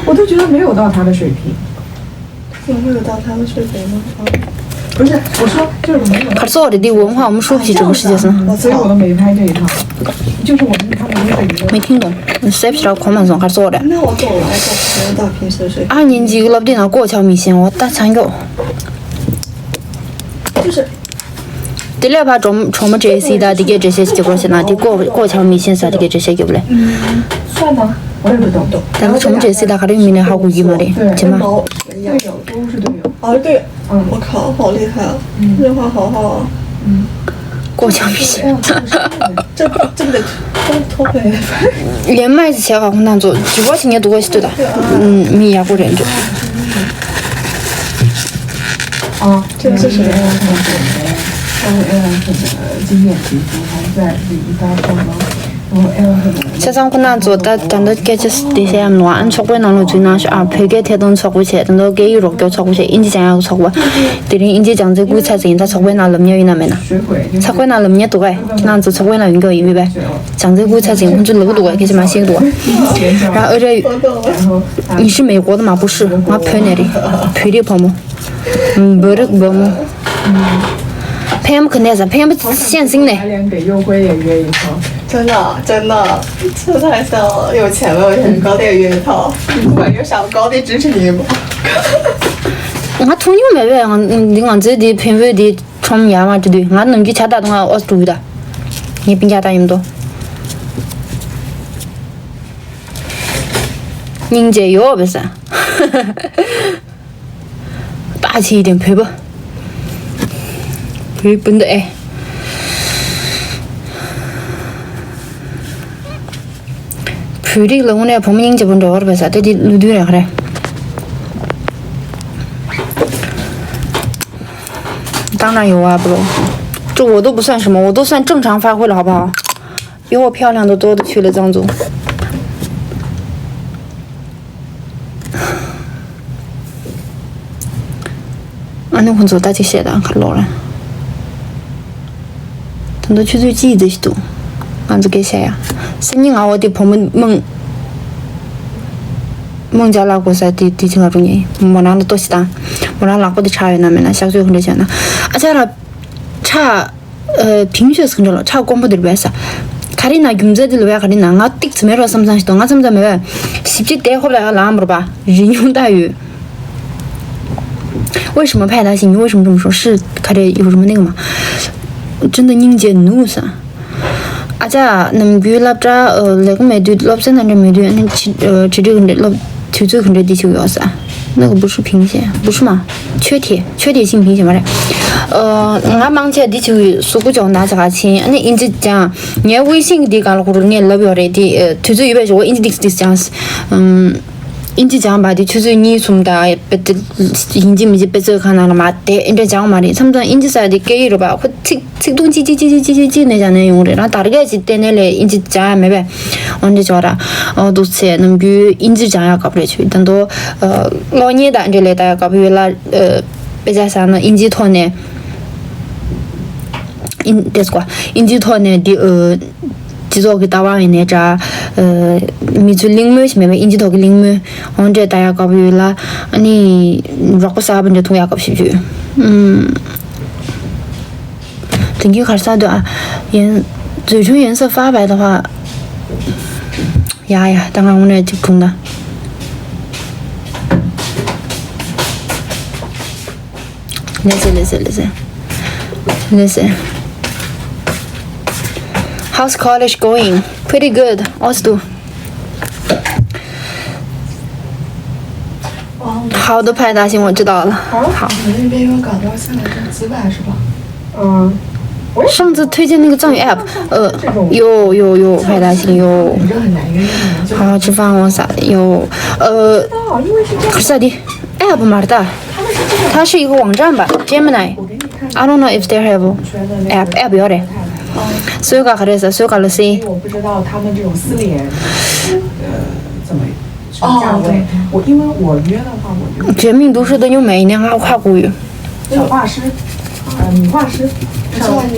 我都觉得没有到他的水平。我没有到他的水平吗？啊，不是，我说就是没有。 གར་སོག་རེད། འདི་文化我们说不起这个世界上。 所以我都没拍这一套，就是我对他们的水平。 没听懂，你说不起来，看没懂，གར་སོག་རེད། 那我走了，还找不到平时的水平。 二年级个老弟呢，过桥米线，我大餐肉。就是 དེ་ལས་ཕར་གྲོ་གྲོ་མོ་འདྲེ་སྲིད་ད་དེ་གའི་འགྲེལ་བཤད་ཅིག་རྒྱབ་རོགས་བྱེད་ན། དེ་ཀོ་ཀོ་ཆའོ་མི་ཤེས་ས་དེ་གའི་འགྲེལ་བཤད་རྒྱབ་ལེ། 算呢，我也不懂。 ད་ནི་གྲོ་མོ་འདྲེ་སྲིད་ད་ག་རེ་མི་ནས་ཧ་གོ་གི་མ་རེད། 对， ཇེ་མ། 队友都是队友。哦，队友，嗯，我靠，好厉害啊！这话好好啊。嗯， ཀོ་ཆའོ་མི་ཤེས། 这这不得多多背。 连麦子写好，那做直播今天读过去对的。嗯，没压过人就。 啊，这个是谁？还有艾尔克的经典皮肤还在这一刀上吗？然后艾尔克的 ཆ་ཚང་ཁོ་ན་ཚོ་ད་ད་ལྟ་སྐད་ཆ་དེ་བཤད་ཡམ་ནོ་ཨན་ཚོགས་པའི་ནང་ལ་འཛུལ་གནང་ཤོག་ཨ་ཕོ་སྐད་ཐད་གཏོང་ཚོགས་པ་བྱས། ད་ལྟ་སྐད་ཡིག་རོགས་སྐྱོར་ཚོགས་པ་བྱས། ཨིན་ཇི་སྦྱང་ཡག་ཚོགས་པ། དེ་རིང་ཨིན་ཇི་སྦྱང་ཚེ་སྐུ་ཚ་ཟིན་ད་ཚོགས་པའི་ནང་ལབ་ཉེ་ཡོད་ན་མེད་ན། ཚོགས་པའི་ནང་ལབ་ཉེ་འདུག་གས། ཁྱེད་རང་ཚོ་ཚོགས་པའི་ནང་ཡོད་མཁན་ཡིན་པས། སྦྱང་ཚེ་སྐུ་ཚ་ཟིན་ཁོང་ཚོ་ལབ་གི་འདུག་གས། སྐད་ཆ་མ་བཤད་གི་འདུག་གས། རང་ཨ་རེ། 你是美国的吗？不是，ང་བོད་ནས་རེད། བོད་རིགས་བུ་མོ། བོད་རིགས་བུ་མོ། ཕན་པ་ག་ནས་ཟ། ཕན་པ་ཤན་སིང་ནས། 白脸给右辉也约一场，真的真的，这太香了！有钱没有钱，高铁约一趟，不管有啥，高铁支持你一把。ང་ཐུག་མྱོང་མེད་པས། ང་འདི་ང་ཚོའི་འདི་ཕན་བོད་འདི་ཁྲོམ་ཡར་མར་འགྲོ་དུས། ང་ནམ་རྒྱུན་ཆ་ད་དུང་ཨོ་སི་འགྲོ་གི་ད། ངའི་སྤུན་ཀྱག་ད་ཡིན་དོ། སྙིང་རྗེ་ཡོད་པས་ས། ད་ཕྱི་དེ་བོད་པ། བོད་སྤུན་ཟླ་ཨེ། བོད་རིགས་ལ་དངོས་གནས་བུ་མོ་སྙིང་རྗེ་པོ་འགྲོ་བར་བས་ས། དེ་དེ་ལུས་དུས་རེད་ག་རེད། 当然有啊，bro。这我都不算什么，我都算正常发挥了，好不好？比我漂亮的多的去了，藏族。ཨ་ནི་ཁོང་ཚོ་ད་ཅིག་བཤད་དང་ཁ་ལོག་ར། ད་དུང་ཆུ་ཚོད་གཅིག་ཙམ་ཞིག་འདུག་ང་ཚོ་སྐད་བཤད་ཡ། སང་ཉིན་ང་འོ་དེ་བུ་མོ་མང་མང་ཅ་ལག་དགོས་ས་དེ་དེ་ཅིག་ང་རུ་ཉེ་མོ་རང་ལ་ལྟོ་ཞིག་དང་། མོ་རང་ལག་པ་དེ་ཆག་ཡོད་ན་མེད་ན་གཤག་བཅོས་ག་འདྲ་བྱས་ན། ཨ་ཅག་ར་ཁྲག་ཨ། ཕིང་ཤོས་ག་འདྲ་ལོ། ཁྲག་དཀོན་པོ་འདིར་བས་ས། ག་རེ་ན་རྒྱུ་མཚན་དེ་ལ་བས་ག་རེ་ན་ང་ཏིག་ཙམ་མེད་རོགས་བསམ་བསམ་ཞིག་དང་། ང་བསམ་བསམ་མེད་བས་ཞིབ་ཅིག་དེ་ཧོབ་ལ་ཡང་ལངས་མ་རུ་པ་རི་ཉུང་ལྟ་ཡོད། 为什么派大星？你为什么这么说？是卡里有什么那个吗？真的应届努啥？ཨ་ཅག་ནམ་རྒྱུན་སློབ་གྲྭ་ཨ་ལས་ཀ་མེད་དུས། སློབ་ཚན་དང་འདྲ་མེད་དུས། ཨ་ནི་ཆི་ཨ་ཆི་ཁྲི་གི་འདྲ་སློབ་དུས་ཚོད་གི་འདྲ་འདི་ཅིག་ཡོད་ས། 那个不是贫血，不是嘛？缺铁，缺铁性贫血 མ་རེད། ཨ་ང་མང་ཆེ་འདི་ཅིག་གཟུགས་པོ་སྦྱོང་བརྡར་བྱ་ག་ཕྱིན། ཨ་ནི་ཨིན་ཇི་སྦྱང་། ངའི་ཝེ་ཤིང་འདི་གང་ལ་ཁུར་ངས་ལབ་ཡོད་རེད། དེ་ཨ་དུས་ཚོད་ཡོད་པའི་ཞོགས་ཨིན་ཇི་ཏིག་ཏིག་སྦྱང་། ཨམ། ཨིན་ཇི་སྦྱང་པ་དེ་ཆུ་ཚོད་གཉིས་གསུམ་དང་དཔེ་དེ་ཡིན་གཅིག་མིན་གཅིག་དཔེ་ཚོད་ཁང་ནང་ལ་མ་བསྡད། ཨེ་འདྲ་སྦྱང་མ་རེད། མཚམས་མཚམས་ཨིན་ཇི་ཟེར་དེ་སྐད་ཡིག་རེད་པ། ཁོ་ཚིག་ཚིག་དུང་གཅིག་གཅིག་གཅིག་གཅིག་གཅིག་གཅིག་ནས་སྦྱང་ནས་ཡོང་རེད། རང་དར་གས་ཅིག་གཏན་ནས་ལས་ཨིན་ཇི་སྦྱང་ཡ་མེད་པས། འོན་ཏེ་ཅོག་ར་འོ་འདུག་ཚེ་ནམ་རྒྱུན་ཨིན་ཇི་སྦྱང་ཡ་དགའ་པོ་རེད། ཆུ་ད་དོ་གློག་བརྙན་དང་འདྲ་ལས་ལྟ་ཡ་དགའ་པོ་ཡོད་ལ། དཔེ་ཆ་བཞག་ན་ཨིན་ཇིའི་ཐོག་ནས། ཨིན་དེ་སྐོར་ཨིན་ཇིའི་ཐོག་ནས་འདི་ཨ། སྤྱི་ཚོགས་ཀྱི་ལྟ་བ་ཡིན་ནའི་འདྲ། ཨ། མི་ཚོའི་གླེང་མོལ་ཞིག་མེད་པའི་ཨིན་ཇི་ཐོག་གི་གླེང་མོལ་འོ་འདྲས་ལྟ་ཡག་དགའ་པོ་ཡོད་ལ། ཨ་ནི་རོགས་པ་གསར་པ་འདྲ་མཐོང་ཡག་དགའ་པོ་ཞིག་ཡོད། ཨུམ། དེང་གི་གར་ས་དུ་ཨ། ཡན། 嘴唇颜色发白的话。ཡ་ཡ། ད་ང་དངོས་གནས་ཅིག་བྱུང་ད། Listen, listen, listen. Listen. How's college going? Pretty good. What's do? 好的，派大星，我知道了。好。你们那边有搞到下载这种资本是吧？嗯。上次推荐那个藏语 app，呃，有有有，派大星有。好吃饭，我撒有，呃，可是的，app 嘛的。 它是一个网站吧，Gemini。I don't know if they have app app 有嘞。所以讲还是所以讲了噻。我不知道他们这种私立研究所，呃，怎么什么价位。我因为我约的话，我就 绝命毒师都用没呢，我看过有。小画师，呃，女画师，上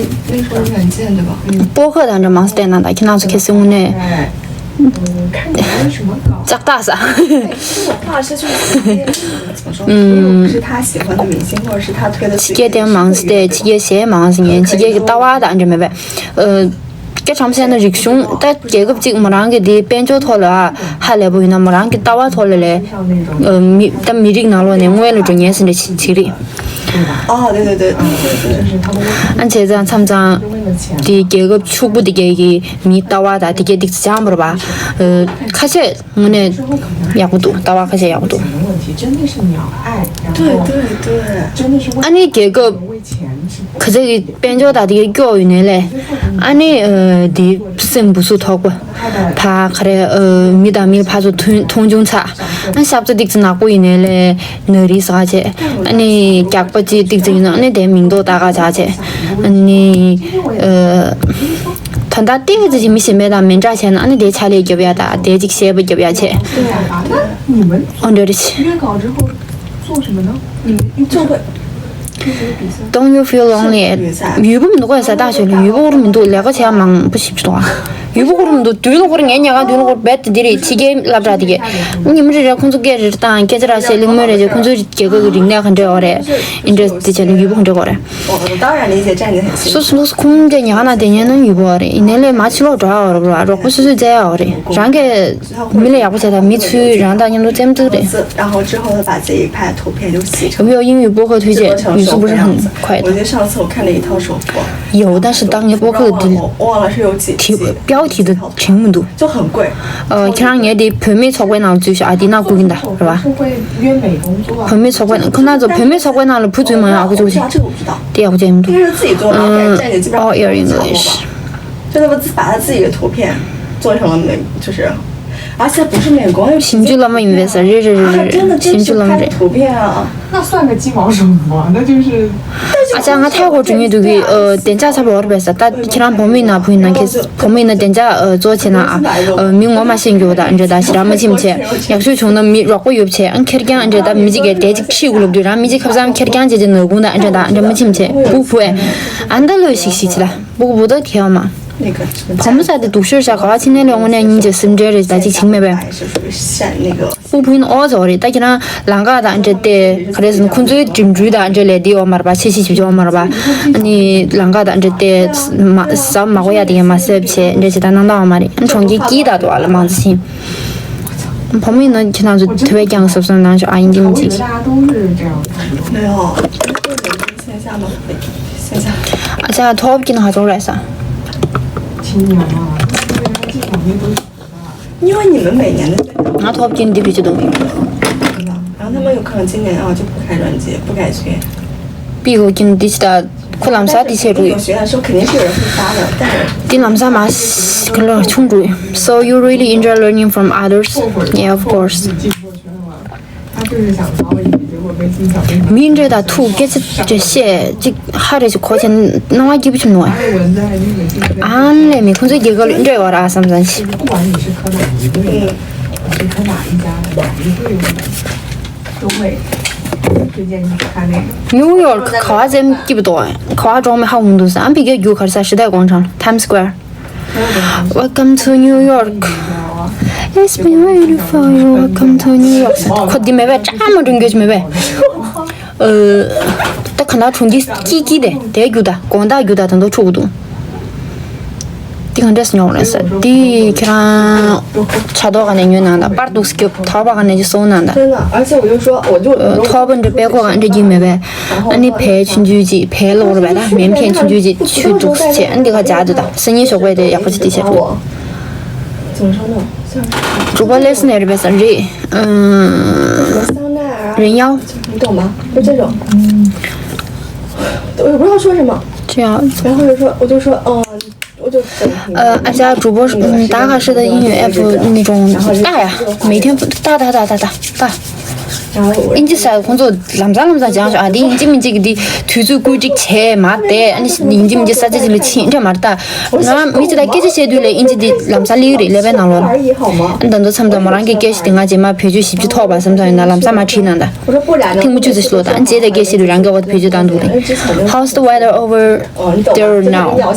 那种软件对吧？播客当中嘛，是在那的，看到是开始呢。哎，嗯，看你们什么稿。长大啥？哎，其实我画师就是随便。 怎么说？嗯，不是他喜欢的明星，或者是他推的。 ཕྱི་རྒྱལ་དེ་མང་སྟེ་ཕྱི་རྒྱལ་གཞས་མང་ཟིན་ཡིན། ཕྱི་རྒྱལ་གྱི་ལྟ་བ་དང་འདྲ་མེད་པས། ཨ། སྐད་ཆ་བཤད་ན་རིག་གཞུང་ད་རྒྱལ་ཁབ་ཅིག་མོ་རང་གི་དེ་དཔལ་འབྱོར་ཐོག་ལ་ཧ་ལས་པོ་ཡིན་ན། མོ་རང་གི་ལྟ་བ་ཐོག་ལ་ལས། ཨ། མི་ད་མི་རིགས་ནང་ལོགས་ནས་སྔོན་ལ་འགྲོ་ཉེན་ཟིན་འདྲ་ཅིག་རེད། 哦，对对对对对对。 ཨ་བྱས་ཙང་མཚམས་མཚམས་དེ་རྒྱལ་ཁབ་ཕྱུག་པོ་དེ་གའི་གི་མིའི་ལྟ་བ་དང་དེ་གའི་ཏིག་ཙམ་སྦྱང་བར་བ། ཨ། ཁ་ཤས། དངོས་གནས་ཡག་པོ་འདུག་ལྟ་བ་ཁ་ཤས་ཡག་པོ་འདུག 对对对。 ཨ་ནི་རྒྱལ་ཁབ་ག་ཚད་ཀྱི་དཔལ་འབྱོར་དང་དེ་གའི་སྐྱོ་ཡོད་ནའི་ལས། ཨ་ནི་ཨ། དེ་སེམས་བུ་སུ་ཐོག་པ་ཕ་ག་རེ། ཨ། མི་དང་མི་ཕར་ཚུར་མཐོང་མཐོང་ཆུང་ཚ། ཨ། ཤབ་ཚ་ཏིག་ཙི་ནག་པོ་ཡིན་ནའི་ལས་ན་རི་ཟ་བྱས། ཨ་ནི་རྒྱགས་པ་ཅིག་ཏིག་ཙི་ཡིན་ན་ཨ་ནི་དེ་མིང་འདོགས་ལྟ་ག་བྱ་བྱས། ཨ་ནི་ཨ། ད་ལྟ་ཏོག་ཙམ་ཅིག་མི་གཞན་པ་དང་མི་འདྲ་བྱས་ན་ཨ་ནི་དེ་ཕྱག་ལས་རྒྱབ་ཡ་དང་དེ་ཅིག་བཤད་པ་རྒྱབ་ཡ་བྱས། འོ་འདྲ་རེད། 约稿之后做什么呢？嗯，做会 Don't you feel lonely? ཡུལ་པོ་མི་འདུག་གས་ཟེར་ཏག་ཞོར་ལ་ཡུལ་པོ་ཁོ་རང་མི་འདུག་ལས་ཀ་བྱེད་ཡ་མང་པོ་ཞིག་འདུག་ཡུལ་པོ་ཁོ་རང་མི་འདུག་དུས་ལ་ཁོ་རང་ངའི་ཉལ་ཁང་དུས་ལ་ཁོ་རང་རྦད་དེ་འདི་རེད་ཕྱི་རྒྱལ་སློབ་གྲྭ་དེ་གས། ཉི་མ་རེ་རེ་ཁོང་ཚོ་སྐད་རེ་རེ་བཏང་སྐད་ཆ་ར་བཤད་གླེང་མོལ་རེ་བྱས་ཁོང་ཚོའི་རྒྱལ་ཁབ་ཀྱི་རིག་གནས་ག་འདྲ་ཡོད་རེད། ཨིན་ཌི་རེ་སི་ཊི་བྱས་ན་ཡུལ་པོ་ག་འདྲ་ཡོད་རེད། 我当然理解站姐很辛苦。 སོ་སོ་ཁོང་ཚོ་ཉལ་ཁང་ནང་བསྡད་ཉན་ན་ཡུལ་པོ་རེད། ཡིན་ནའི་ལས་མ་ཕྱི་ལོགས་འགྲོ་ཡ་རོགས་པ་སོ་སོས་བཙལ་ཡ་རེད། རང་གི་མི་ལ་ཡག་པོ་བྱས་དང་མི་ཚུལ་རང་དང་མཉམ་དུ་བཙལ་མི་ཐུབ་རེད། 然后之后他把自己拍的图片就洗 我们要英语播客推荐，语速不是很快的。我记得上次我看了一套手活，有，但是当年播客的，我忘了是有几期，标题的挺不多。就很贵。呃，ཁྱེད་རང་ངའི་དེ་བུད་མེད་ཚོགས་པའི་ནང་འཛུལ་ཤག་ཨ་དེ་ནང་སྒུག་གིན་ད་རེད་བ། བུད་མེད་ཚོགས་པའི་ནང་ཁོ་ན་ཚོ་བུད་མེད་ཚོགས་པའི་ནང་ལ་བུ་འཛུལ་མ་ཡོང་ཨ་ཁུ་ཚོ་ཅིག་དེ་ཡག་པོ་བྱས་མི་འདུག་ཨ། All Air English. 就他们自把他自己的图片做成了美，就是，而且不是美工，ཞིབ་འཇུག་བླ་མ་ཡིན་པས་ཟེར། རེད་རེད་རེད་རེད། 真的真的是拍的图片啊。那算个鸡毛什么？那就是 ཨ་ཅག་ང་ཐའི་གོ་འགྲོ་མཁན་འདུག་གི། ཨ། བདེ་འཇགས་ཚ་པོ་འོར་བས་ས། ད་ཁྱེད་རང་བུ་མོ་ཡིན་ན་བུ་ཡིན་ན་ཁྱེད་བུ་མོ་ཡིན་ན་བདེ་འཇགས་ཨ་གཙོ་བྱས་ན་ཨ། ཨ། མི་ངོ་མ་ཤེས་རྒྱུ་དང་འདྲ་དང་ཞེ་དྲག་མ་ཕྱིན་ཆེ་ཡག་ཤོས་བྱུང་ན་མི་རོགས་པ་ཡོད་ཆེ་ཨང་ཁེར་རྐྱང་འདྲ་ད་མི་གཅིག་གིས་དེ་གཅིག་ཤི་དགོས་ལབ་དུས་རང་མི་གཅིག་ཁབ་སང་ཁེར་རྐྱང་བྱས་ཀྱི་ནག་ཁུང་དང་འདྲ་དང་འདྲ་མ་ཕྱིན་ཆེ་བུ་བུ་ཨེ་ཨ་འདི་ལོས་ཤིག་ཤིག་ཆེ་ད་བུ་བུ་ད་ཁེ་བ་མ་བུ་མོ་ས་དེ་སྡུག་ཤོས་བྱ་ག་བ་ཕྱི་ནས་ལས་དངོས་གནས་སྙིང་རྗེ་སེམས་ཁྲལ་རེད་ད་གཅིག་བྱིང་མེད་པས། སྤུ་ཕུན་ཨོ་ཙོ་རེད། ད་ཁྱེད་རང་ལང་ཀ་དང་འདྲ་སྟེ་ག་རེ་ཟེར་ན་ཁོང་ཚོའི་འགྲིམ་འགྲུལ་དང་འདྲ་ལས་འདི་ཡོད་མ་རེད་པ། ཆེ་ཆེ་ཞིབ་ཆ་ཡོད་མ་རེད་པ། ཨ་ནི་ལང་ཀ་དང་འདྲ་སྟེ་མ་ཟ་མ་གོ་ཡ་དེ་གས་མ་ཟབ་བྱས་འདྲ་བྱེད་ད་གནང་ད་ཡོད་མ་རེད། ཨ་ནི་གྲོང་ཁྱེར་སྐྱིད་ད་དུ་བ་ལ་མང་ཙམ་ཕྱིན། བུ་མོ་ཡིན་ན་ཁྱེད་རང་ཚོ་ཐུ་བའི་རྐྱང་གསབ་གསབ་གནང་ཤོག་ཨ་ཡིན་གྱི་མི་འཇིགས། 没有，线下吗？线下。 ཨ་ཅག་ཐོབ་ཀྱི་ན་ཧ་ཅང་རེད་ས།因为你们每年的宣传 ང་ཐོབ་ཀྱིན་འདི་བེད་སྤྱོད་གཏོང་གི་ཡོད། 然后他们有可能今年啊就不开专辑，不改签。 པི་ཧོ་ཀྱིན་འདི་ཅི་ད་ཁོ་ལམ་སང་འདི་བྱས་འགྲོ་ཡོད། 有学的时候肯定是有人会发的，但 འདི་ལམ་སང་མ་ཁོ་ལ་ཆུང་འགྲོ་ཡོད། So you really enjoy learning from others? Yeah, of course. 他就是想找我一起，结果被金小编 མི་འདྲ་དང་ཐུག་སྐད་ཆ་འདྲ་བཤད་ཅིག་ཧ་རེ་ཅིག་གོ་ཆེན་སྣང་བ་སྐྱིད་པོ་ཆུང་ནོ། ཨ་ལས་མི་ཁོང་ཚོའི་རྒྱལ་ཁབ་ལ་འདྲ་བ་ར་བསམ་བསམ་ཞིག 不管你是科哪一队的，你是科哪一家的，哪一队的，都会推荐你看那个。 ནིའུ་ཡོག་ག་བ་ཙམ་སྐྱིད་པོ་འདུག་ག་བ་གྲོང་མི་ཧ་འོང་འདུག་ཟེར། ཨ་ཕ་གིར་རྒྱུག་གར་ས་ཞི་བདེ་དགོང་གྲང་Times Square. Welcome to New York. It's been waiting for you. Welcome to New York. ཁོ་འདི་མེད་པས་ཅང་མ་འགྲོ་འགྱོད་མེད་པས། ཨ། ད་ག་ན་གྲོང་ཁྱེར་སྐྱིད་སྐྱིད་དེ་དེ་རྒྱུ་ད་དགོང་དག་རྒྱུ་ད་ད་འདོ་ཕྲུ་གུ་འདུག་འདི་ག་འདྲས་སུ་ཉོ་རེད་ས། འདི་ཁྱེད་རང་ཆ་ཏོག་ག་ནས་ཉོས་ནང་ད་པར་འདུག་སྐྱོབ་ཐོག་པ་ག་ནས་ཀྱི་སོང་ནང་ད། 真的，而且我就说，我就我就 ཐོག་པ་འདྲ་པད་ཁོ་ག་འདྲ་རྒྱུ་མེད་པས། ཨ་ནི་བལ་ཆུང་ཆུང་ཅིག་བལ་ལོག་རེད་པ་ད་མེམ་ཁན་ཆུང་ཆུང་ཅིག་ཆུ་འདུག་སེ་བྱས་ཨ་ནི་འདི་ག་སྦྱར་འདུག་ད་སང་ཉིན་ཞོགས་པ་དེ་ཡག་པོ་ཅིག་འདི་བྱས་འདུག 怎么说呢？像是 གྲུ་པ་ལེ་སི་ནས་རེད་པས་ས་རེད། 香奈儿啊， རེད་ཡའོ། 你懂吗？就这种，我也不知道说什么，这样然后就说，我就说，嗯，我就整， ཨ་ཅག་གྲུ་པ་ད་ག་ཧྲི་ད་ཡིན་ཡོད་ཨེ་པུ་ནི་ཀྲོང་ད་ཡ་མེ་ཐེན་ད་ད་ད་ད་ད་ད། 然后我 ཨིན་ཇི་ས་ཁོང་ཚོ་ལམ་སང་ལམ་སང་སྦྱངས་ཤག་ཨ་དེ་ཨིན་ཇི་མི་གཅིག་གི་དེ་དུས་ཚོད་བཀོད་སྒྲིག་བྱས་མ་བསྡད། ཨ་ནི་ཨིན་ཇི་མི་གཅིག་ས་ཆ་ཅིག་ལ་ཕྱིན་འདྲ་མ་རེད་ད། ང་མི་གཅིག་དང་སྐད་ཆ་བཤད་དུས་ལ་ཨིན་ཇི་དེ་ལམ་སང་སླེབས་ཀྱི་རེད། ཀླད་པའི་ནང་ལོགས་ལ། ཨ་ནི་ད་དུང་མཚམས་མཚམས་མོ་རང་གི་སྐད་ཆ་དེ་ང་རྗེས་མ་བེད་སྤྱོད་ཞིབ་ཅིག་ཐོགས་པ་བསམ་བསམ་ཡོད་ན་ལམ་སང་མར་བྲིས་གནང་ད། ཐེངས་མ་བཅུ་ཙམ་ཞིག་ལོ་ད་ཨ་ནི་རྗེས་དང་སྐད་ཆ་བཤད་དུས་རང་གི་འོག་ཏུ་བེད་སྤྱོད་བཏང་འདུག་རེད། How's the weather over there now? ཨོ་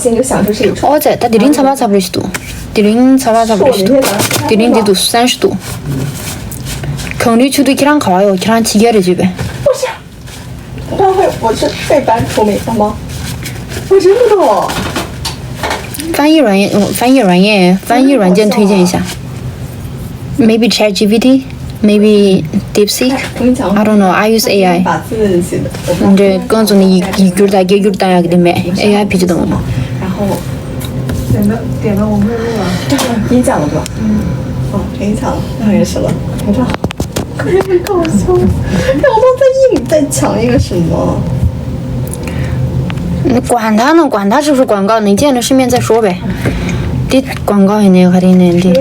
ཙེ་ད་དེ་རིང་ཚ་བ་ཚ་པོ་རེད་ཞིག་འདུག་དེ་རིང་ཚ་བ་ཚ་པོ་རེད་ཞིག་འདུག་དེ་རིང་འདི་འདུག་སན་ཞིག་འདུག་གངས་རིའི་ཆུ་ཐིགས་ཁྱེད་རང་ག་བ་ཡོད། ཁྱེད་རང་ཕྱི་རྒྱལ་རེད་བརྗོད་པས། 不是，我会，我是被搬出美国吗？我真不懂。翻译软件，翻译软件，翻译软件推荐一下。Maybe ChatGPT, maybe DeepSeek. 我跟你讲，I don't know. I use AI. 把字写的，我不知道。你这工作你一一句儿打一句儿打呀，给你买AI 脾气懂吗？然后点到点到我妹妹了。给你讲了吧？嗯。哦，给你讲了，那没事了。你看。 可是很搞笑，然后他在硬在抢一个什么？你管他呢，管他是不是广告呢，你见着世面再说呗。这广告也那个还得那的。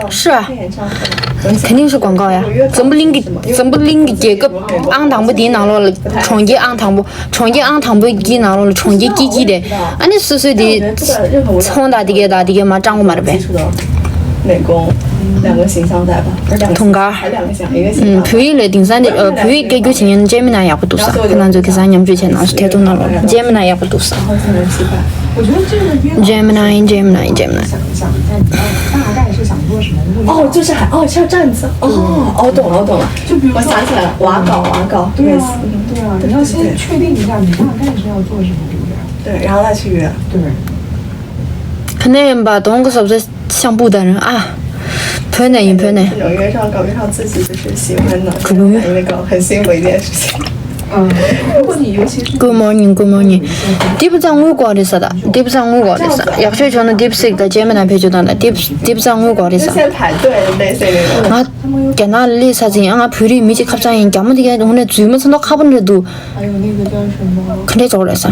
是啊，肯定是广告呀。 འཛམ་བུ་གླིང་གི་འཛམ་བུ་གླིང་གི་རྒྱལ་ཁབ་ཨང་དང་པོ་དེའི་ནང་ལོགས་ལ་གྲོང་ཁྱེར་ཨང་དང་པོ། གྲོང་ཁྱེར་ཨང་དང་པོ་གི་ནང་ལོགས་ལ་གྲོང་ཁྱེར་སྐྱིད་སྐྱིད་དེ། ཨ་ནི་སོ་སོའི་དེ་ཚོང་དང་དེ་གའི་དང་དེ་གའི་མ་སྤྲང་པོ་མ་རེད་པས། 美工，两个形象在吧？不是两个形象，还两个形象，一个形象。嗯，བོད་ཡིག་ལས་དེང་སང་དེ་ཨ་བོད་ཡིག་སྐད་སྒྱུར་བྱེད་མཁན་ལྕེ་མི་ན་ཡག་པོ་འདུག་ས། ཁོ་རང་ཚོ་ཁ་སང་མཉམ་སྤྱོད་བྱས་ནང་སུ་ཐད་གཏོང་གནང་རོགས། ལྕེ་མི་ན་ཡག་པོ་འདུག་ས། Gemini Gemini Gemini。大概是想做什么？哦，就是还哦，像这样子。哦哦，懂了，我懂了。就比如我想起来了，瓦稿，瓦稿。对啊，对啊，你要先确定一下你大概是要做什么，对不对？对，然后再去约。对。 ཁ་ནས་ཡིན་པ་དོང་གི་སོབ་སེ་ཤང་པུ་དང་རང་ཨ། བོད་ནས་ཡིན་བོད་ནས། 能约上，搞约上自己就是喜欢的，那个很幸福一件事情。嗯，如果你尤其是 Good morning, good morning. དེ་བུ་ཚང་དངུལ་གོ་རེད་ས་ད། དེ་བུ་ཚང་དངུལ་གོ་རེད་ས། ཡག་ཤོས་བྱུང་ན་དེ་བུ་སིག་དང་ཅེ་མི་ན་བེད་སྤྱོད་དང་ད་དེ་བུ་དེ་བུ་ཚང་དངུལ་གོ་རེད་ས། 现在排队类似那种。 ང་རྒྱ་ནག་ལ་སླེབས་ས་ཚེ་ཡང་ང་བོད་རིགས་མི་གཅིག་ཁ་བྱང་ཡིན་རྒྱ་མོ་དེ་གའི་དངོས་གནས་རྫུན་མ་ཚོ་ད་ཁ་པོ་འདྲ་འདུག་ཁ་འདྲ་ཙོག་རེད་ས།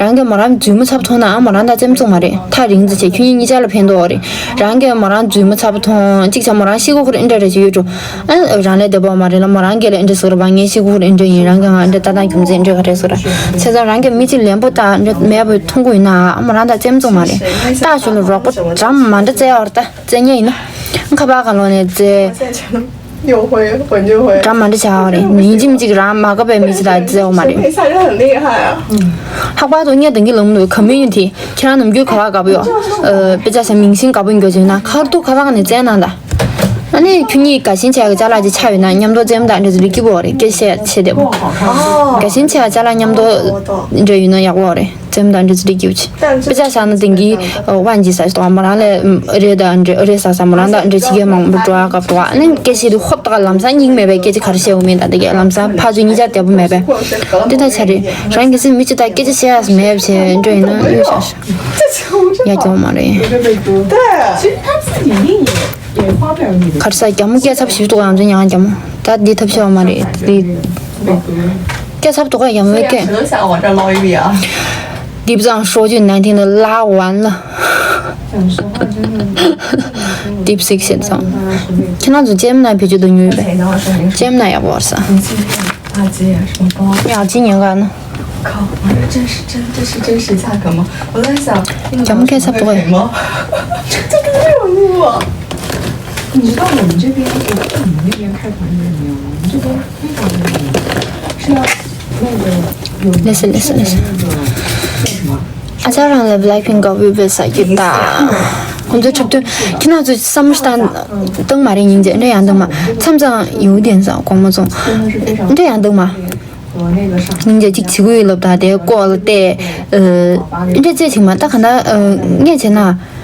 རང་གིས་མོ་རང་རྫུན་མ་ཚ་པོ་མཐོང་ན་ཨ་མོ་རང་དང་རྩེད་མོ་རྩེ་མ་རེད། ཐག་རིང་ཙི་བྱས་ཁྱོད་གཉིས་གཉིས་ཆ་ལ་ཕན་ཐོགས་རེད། རང་གིས་མོ་རང་རྫུན་མ་ཚ་པོ་མཐོང་གཅིག་བྱས་མོ་རང་ཤི་གོ་ཁུར་ཨེ་འདྲ་རེ་ཞིག་ཡོད་འགྲོ། ཨ་རང་ལས་བདེ་པོ་མ་རེད་ལ་མོ་རང་སྒེར་ལ་ཨེ་འདྲ་ཟེར་བ་ངས་ཤི་གོ་ཁུར་ཨེ་འདྲ་ཡིན། རང་གིས་ང་ཨེ་འདྲ་ལྟ་སྟངས་རྒྱུ་མཚན་ཨེ་འདྲ་ག་རེ་ཟེར་བ། བྱས་ཙང་རང་གིས་མི་གཅིག་ལན་པོ་བཏགས་ཨེ་འདྲ་མེད་པ་མཐོང་གི་ཡོད་ན་ཨ་མོ་རང་དང་རྩེད་མོ་རྩེ་མ་རེད། ལྟ་ཞོར་ལ་རོགས་པ་འདྲ་མ་འདྲ་རྩེ་ཡོད་རེད་ད། རྩེ་ཉེ་ཡིན་ན། ཁ་པར་གང་ལོག་ནས་རྩེ། 又会混就会。 འདྲ་མ་འདྲ་བྱ་བ་རེད། ཡིན་གཅིག་མིན་གཅིག་རང་མ་དགའ་བའི་མི་ཚེ་ལ་རྩེ་བ་མ་རེད། 配菜就很厉害啊。 ལྷག་པར་དུ་ངས་དང་གི་ལམ་ལུགས་ཁ་མི་ཡོན་དེ་ཁྱེད་རང་ནམ་རྒྱུན་ག་བ་དགའ་པོ་ཡོད། དཔེ་ཆ་ས་མིང་སྲིང་དགའ་པོ་ཡོད་ཟེར་ན་ཁར་ཏུ་ག་བ་ནས་རྩེ་ན་ད། ཨ་ནི་ཁྱོད་གཉིས་དགའ་ཞེན་ཆེ་གི་ཅ་ལག་ཅིག་ཆགས་ཡོད་ན་མཉམ་དུ་རྩེད་མོ་དང་འདྲ་ཚུལ་ལ་སྐྱིད་པོ་རེད། སྐད་བཤད་བྱེད་བདེ་པོ། དགའ་ཞེན་ཆེ་གི་ཅ་ལག་མཉམ་དུ་འདྲ་ཡོད་ན་ཡག་པོ་རེད། རྩེད་མོ་དང་འདྲ་ཚུལ་ལ་སྐྱིད་པོ་ཆེ། དཔེ་ཆ་བཞག་ན་དེང་གི་དབང་ཅིག་ས་ཞིག་དང་མོ་རང་ལས་རེད་ད་འདྲ་རེད་ས་ས་མོ་རང་ད་འདྲ་ཆི་གེ་མང་པོ་འགྲོ་ཨ་སྐབས་དོ་ཨ་ནི་སྐད་ཆ་དེ་ཧོབ་ཏག་ལམ་སང་སྙིང་མེད་པའི་སྐད་ཆ་ག་རེ་བཤད་འོ་མིན་ད་དེ་གས་ལམ་སང་ཕ་ཚོ་གཉིས་ཆ་བདེ་པོ་མེད་པས། དེ་ད་ཆ་རེད། རང་གི་སེམས་མི་གཅིག་ད་སྐད་ཆ་བཤད་ཡག་མེད་བྱས་འགྲོ་ཡིན་ན་གཡོ་ཤག་ཤག་ཡ་སྐྱོ་མ་རེད། 对，其实他自己一定也也发表你的 ག་རེ་ས་རྒྱ་མོ་སྐད་ཚབ་ཞིབ་ཏུ་ཡང་ཚོ་ཡང་རྒྱ་མོ་ད་འདི་ཐབས་ཤེས་བ་མ་རེད་འདི། སྐད་ཚབ་ཏུ་ག་རྒྱ་མོའི་སྐད། 谁都想往这儿捞一笔啊。 དེབ་བཟང་说句难听的拉完了。 讲实话，真的，DeepSeek བྱས་ཙང་། ཁྱེད་རང་ཚོ་ལྕེ་མ་ན་བེད་སྤྱོད་དུ་ཉོས་པས། ལྕེ་མ་ན་ཡག་པོ་བར་ས། 啊，姐，什么包？ཡག་ཅིག་ཉན་ག་ན། 靠，我说这是真，这是真实价格吗？我在想，咱们可以差不多吗？这都没有录啊。你知道我们这边，我不知道你们那边开团有没有，我们这边非常的那个，是要那个有 Listen, listen, listen. 那个叫什么？ ཨ་ཅག་རང་ལ་Blackpink་ག་བོད་བོད་ས་ཀྱི་ད། ཁོང་ཚོའི་འཁྲབ་སྟོན་ཁྱེད་རང་ཚོས་བསམ་བློ་བཏང་བཏང་མ་རེད་སྙིང་རྗེ་འདྲ་ཡང་འདུག་མ། མཚམས་མཚམས་ཡོད་དེ་ས་གོང་མ་ཚོ་འདྲ་ཡང་འདུག་མ། སྙིང་རྗེ་གཅིག་བྱེད་དགོས་ལབ་ད་དེ་ལྐོག་ལ་བལྟས། འདྲ་རྩེ་ཆིག་མ་ད་ག་ད་ངས་བྱས་ན།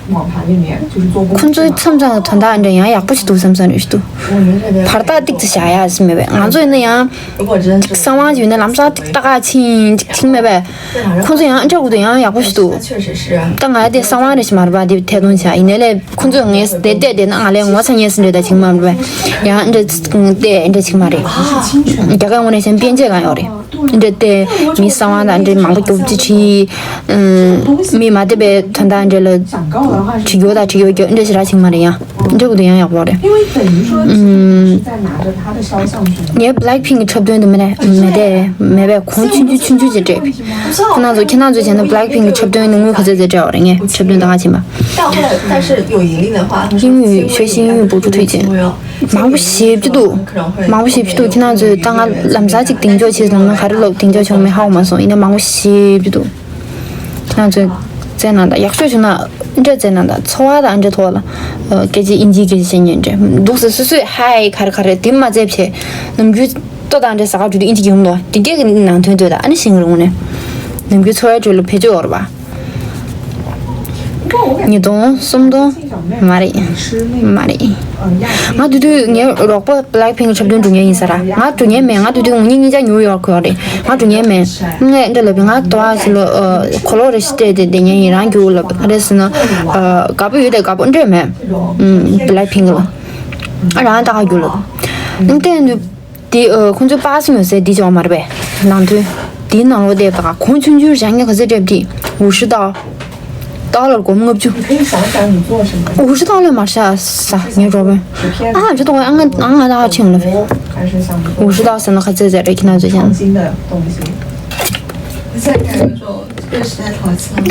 ཁོང་ཚོའི་མཚམས་མཚམས་དོན་དག་འདྲ་ཡང་ཡག་པོ་ཞིག་འདུག་བསམ་བསམ་རེད་ཞིག་འདུག་བར་ཐག་ཏིག་ཙམ་བཞག་ཡ་ཟེར་མེད་པས་ང་ཚོ་ཡིན་ན་ཡང་། གསང་བ་ཞིག་ཡོད་ན་ལམ་སང་ཏག་ཏག་ཕྱིན་ཅིག་ཕྱིན་མེད་པས། ཁོང་ཚོ་ཡང་འདྲ་དགོས་དུས་ཡང་ཡག་པོ་ཞིག་འདུག་ད་ང་དེ་གསང་བ་རེ་ཞིག་མ་རེད་པ་དེ་ཐད་གཏོང་བྱ་ཡིན་ནའི་ལས་ཁོང་ཚོས་ངས་དེ་བལྟས་བསྡད་ན་ང་ལས་ངོ་ཚ་ཉེས་སུ་འདྲ་ད་ཅིག་མ་རེད་པས། ཡང་འདྲ་བལྟས་འདྲ་ཅིག་མ་རེད། རྒྱ་གར་ངོས་ནས་བཤད་ན་དཔེ་ཆ་གང་ཡོད་རེད། འདྲ་དེ་མི་གསང་བ་དང་འདྲ་མང་པོ་རྒྱོབ་ཅི་བྲིས། མི་མ་བདེ་བའི་དོན་དག་འདྲ་ལ་བྲིས་རྒྱུ་དང་བྲིས་རྒྱུ་འདྲ་ཞིག་རག་ཅིག་མ་རེད་ཡང་འདྲ་དགོས་དུས་ཡང་ཡག་པོ་རེད། ངས་Blackpink་གི་འཁྲབ་སྟོན་དུ་མེད་ནས་མེད་དེ་མེད་པས་གོང་ཆུང་ཆུང་ཆུང་ཆུང་ཅིག་སྤྲད། ཁོ་རང་ཚོ་ཁྱེད་རང་ཚོ་བྱས་ན་Blackpink་གི་འཁྲབ་སྟོན་ནི་དངུལ་ག་ཚོད་ཚོད་སྤྲད་པ་རེད། ངས་འཁྲབ་སྟོན་ད་ག་ཕྱིན་པ། 但后来，但是有盈利的话，他们说 英语学习英语博助推荐。མང་པོ་ཞེ་པོ་ཅིག་འདུག་མང་པོ་ཞེ་པོ་ཅིག་འདུག་ཁྱེད་རང་ཚོས་ད་ང་ལམ་སང་ཅིག་གདེང་འཇོག་བྱས་སོང་ན་ག་རེ་ལབ་གདེང་འཇོག་བྱུང་མེད་ཧ་གོ་མ་སོང་། ཡིན་ན་མང་པོ་ཞེ་པོ་ཅིག་འདུག་ཁྱེད་རང་ཚོས་བཙལ་གནང་དང་། ཡག་ཤོས་བྱུང་ན་འདྲ་བཙལ་གནང་དང་། འཚོ་བ་དང་འདྲ་ཐོག་ལ་སྐད་ཆ་དབྱིན་ཇིའི་སྐད་ཆ་བཤད་མཁན་འདྲ་འདུག་ཟེར། སོ་སོས་ཧའི་ག་རེ་ག་རེ་དེ་མ་བཙལ་བྱས་ནམ་རྒྱུན་ལྟོ་དང་འདྲ་ཟ་ག་འགྲོ་དུས་དབྱིན་ཇི་གྱོན་ལོ་དེ་སྐད་ཀྱི་ནང་དོན་ལྟོས་དང་། ཨ་ནི་ཤེས་ཀྱི་རེད། དངོས་གནས་ནམ་རྒྱུན་འཚོ་བའི་ཁྲོད་ལ་བེད་སྤྱོད་ཡོད་རེད་པ། ཉིས་སྟོང་སུམ་སྟོང་མ་རེད། མ་རེད། ང་དུས་དུས་ངའི་རོགས་པ་Blackpink་འཁྲབ་སྟོན་འགྲོ་མཁན་ཡིན་ས་ར། ང་འགྲོ་མཁན་མེད། ང་དུས་དུས་ངུ་གཉིས་གཉིས་ཆ་ནིའུ་ཡོག་གི་ཡོད་རེད། ང་འགྲོ་མཁན་མེད། ངས་འདྲ་ལབ་པའི་ང་དོ་ཨ་ཞིག་ལ་གོ་ལོག་རེ་ཞིག་སྤྲད་དེ་བསྡད་མཁན་ཡིན། རང་རྒྱུག་ལབ་ག་རེ་ཟེར་ན་དགའ་པོ་ཡོད་དེ་དགའ་པོ་འདྲ་མེད། Blackpink་ལ་ཨ་རང་ད་ག་རྒྱུག་ལབ་ཨ་ནི་བལྟས་དུས། དེ་ཨ་ཁོང་ཚོའི་པཱ་སི་ཡོད་སའི་དེ་ཅོག་མ་རེད་པས། ནང་དོན་དེའི་ནང་ལོགས་བསྡད་པ་གོང་ཆུང་ཆུང་རང་ཉིད་ག་ཚོད་སྤྲད་དེ་五十刀། ཏཱ་ལར་སྒོར་མོ་ལྔ་བཅུ། 你可以想想你做什么，五十刀་ལས་མར་བཞག་ས་ངའི་རོགས་པས། ཨ་ཅོ་ཏོ་ཨ་ང་ཨ་ང་ད་ཁ་ཆེམ་ལ་ཕེ། 还是想不五十刀་ཟེར་ན་ག་ཚོད་ཟེར་རེད། ཁྱེད་རང་ཚོས་ཀྱང་新的东西。你现在感觉这种被时代淘气了。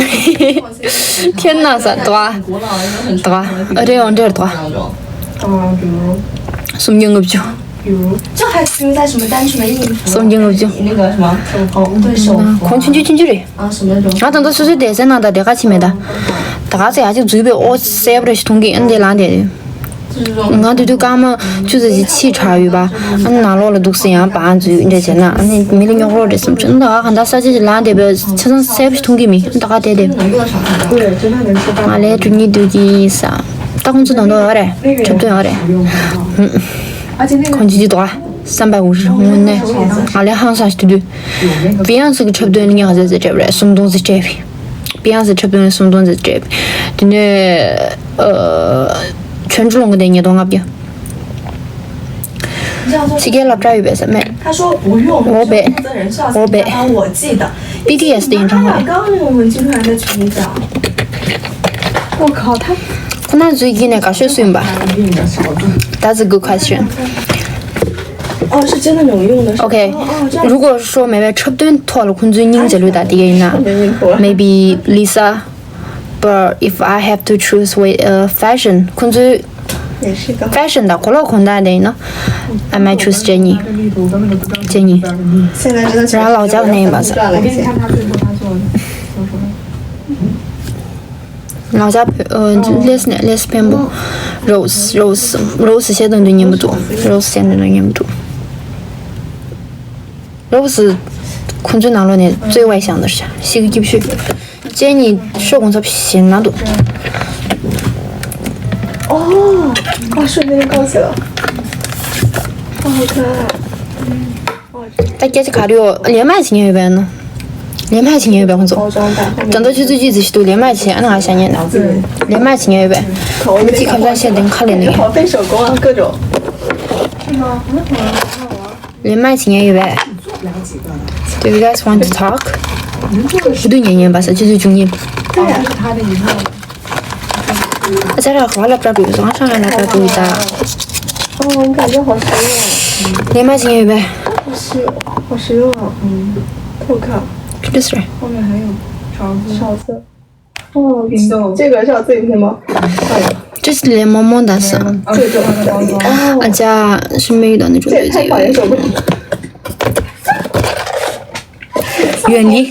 天哪，啥多啊？古老一个很多啊？呃，这种这多啊？当中。啊，比如，སུམ་ཅུ་ལྔ་བཅུ། 比如，就还停留在什么单纯的应付，སུམ་ཅུ་ལྔ་བཅུ།那个什么，对手，གོང་ཆུང་ཆུང་ཆུང་རེད། 啊，什么那种。 ང་ད་ལྟ་སོ་སོའི་སྡེ་ཚན་ནང་དང་སྡེ་ཁག་ཕྱེ་མེད་ད། ད་ག་ཚོད་ཡག་ཅིག་འཛུལ་བའི་ཨོ་གསལ་པོ་རེ་ཞིག་མཐོང་གི། ཨ་ནི་དེ་ལངས་བསྡད་ཡོད། ང་དེ་དུས་སྐར་མ་བཅུ་ཙམ་ཞིག་ཕྱིས་དྲགས་ཡོད་པ། ཨ་ནི་ནང་ལོགས་ལ་འདུག་སེ་ཡང་བང་འཛུལ་འདྲ་བྱས་ན། ཨ་ནི་མི་ལ་རྙོག་རོགས་རེ་བསམ་བྱུང་། ད་ག་གང་ལྟར་ས་ཆ་ཞིག་ལངས་བསྡད་པའི་ཆ་ཚང་གསལ་པོ་ཞིག་མཐོང་གི་མེད། ད་ག་བསྡད་བསྡད། ང་ལས་དྲུག་གཉིས་སྡོད་ཀྱི་ཡིན་ས། ད་ཁོང་ཚོ་ནང་དུ་ཡོད་རེད། འཁྲབ་སྟོན་ཡོད་རེད། ཁོང་ཚོ་ཅི་འདུག་ཨ། བསམ་པ་འུར་དངོས་གནས་ང་ལས་ཧང་སང་ཞིག་ཏུ་དུས། བི་ཡང་སི་གི་འཁྲབ་སྟོན་ལ་ཉག་ཟེར་ཟེར་སྤྲད་པ་རེད། སུམ་སྟོང་ཟེར་སྤྲད་པ། བི་ཡང་སི་འཁྲབ་སྟོན་ལ་སུམ་སྟོང་ཟེར་སྤྲད་པ། དེ་ནས་ཨ། ཆོས་འབྲུ་ལུང་གི་དེ་ཉིས་སྟོང་ལྔ་བརྒྱ། ཕྱི་རྒྱལ་སློབ་གྲྭ་ཡོད་པས་ཟེར་མེད། 他说不用，我背，说负责人需要参加，我背。我记得。 B T S 的演唱会。刚刚那个我们经常在群里讲。我靠，他 ཁོ་ན་ཚོའི་ཡིན་ནས་དགའ་ཤོས་སུ་ཡིན་པ། That's a good question. 哦，是真的有用的。 OK，哦，这样。 如果说没有འཁྲབ་སྟོན་ཐོག་ལ་ཁོང་ཚོའི་སྙིང་རྗེ་ལོས་ད་དེ་ཡིན་ན། 没问题。 Maybe Lisa, but if I have to choose with uh, fashion, ཁོང་ཚོའི 也是一个。 fashion དང་གོ་ལོག་གོན་སྟངས་དེ་ཡིན་ན། I might choose Jennie. Jennie. 现在真的是 རང་ལའོ་ཅག་ནས་ཡིན་པ་ཟེར། 我要反复看他做的，做出来。 ལག་ཆ་ཕོ་ཨ་ལེས་ནས་ལེས་ཕན་པོ། རོ་སི་རོ་སི་རོ་སི་བཤད་དོན་དུ་ཉན་པ་འདུག་རོ་སི་བཤད་དོན་དུ་ཉན་པ་འདུག་རོ་སི་ཁོང་ཚོའི་ནང་ལོགས་ནས་གཙོས་པའི་ཞང་དར་ཤ་ཤི་གི་སྐྱིབ་ཤོད། ཅན་ནི་ཤོ་གོང་ཚབ་ཞེ་ན་འདུག 哦，哦，顺便告诉了。哦，好可爱。 ད་སྐད་ཆ་ག་རེ་ཡོད། ལས་མ་བྱེད་ཉན་ཡོད་པས་ན། ལས་མ་བྱེད་ཉན་ཡོད་པས་ཁོང་ཚོ། ད་ལྟ་ཆུ་ཚོད་གཅིག་ཙམ་ཞིག་འདུག་ལས་མ་བྱེད། ཨ་ན་ང་ཤ་ཉན་ན། ལས་མ་བྱེད་ཉན་ཡོད་པས། ཅི་ཁ་ཤ་བཤད་དེ་ཁ་ལས་ནས། 好费手工啊，各种。 ལས་མ་བྱེད་ཉན་ཡོད་པས། Do you guys want to talk? ཞུ་དུ་ཉན་ཉན་པ་ས་ཆུ་ཚོད་བཅུ་གཉིས། 对呀。 ཨ་ཅག་ར་ག་ལབ་ཀྲ་བུ་ཡོད་སོང་ཨ་ཧྲང་ལ་ཀྲ་བུ་ཡོད་ད། 哦，我感觉好实用。 ལས་མ་བྱེད་ཡོད་པས། 好实，好实用啊。嗯，我看。 ཅི་སྲེ། 后面还有条子。条子。哦，这个是要自己拼吗？这是连摸摸的是。最重要的。哦， ཨ་ཅག་是没有的那种。 这也太讨厌手工。 ཡོན་ལི།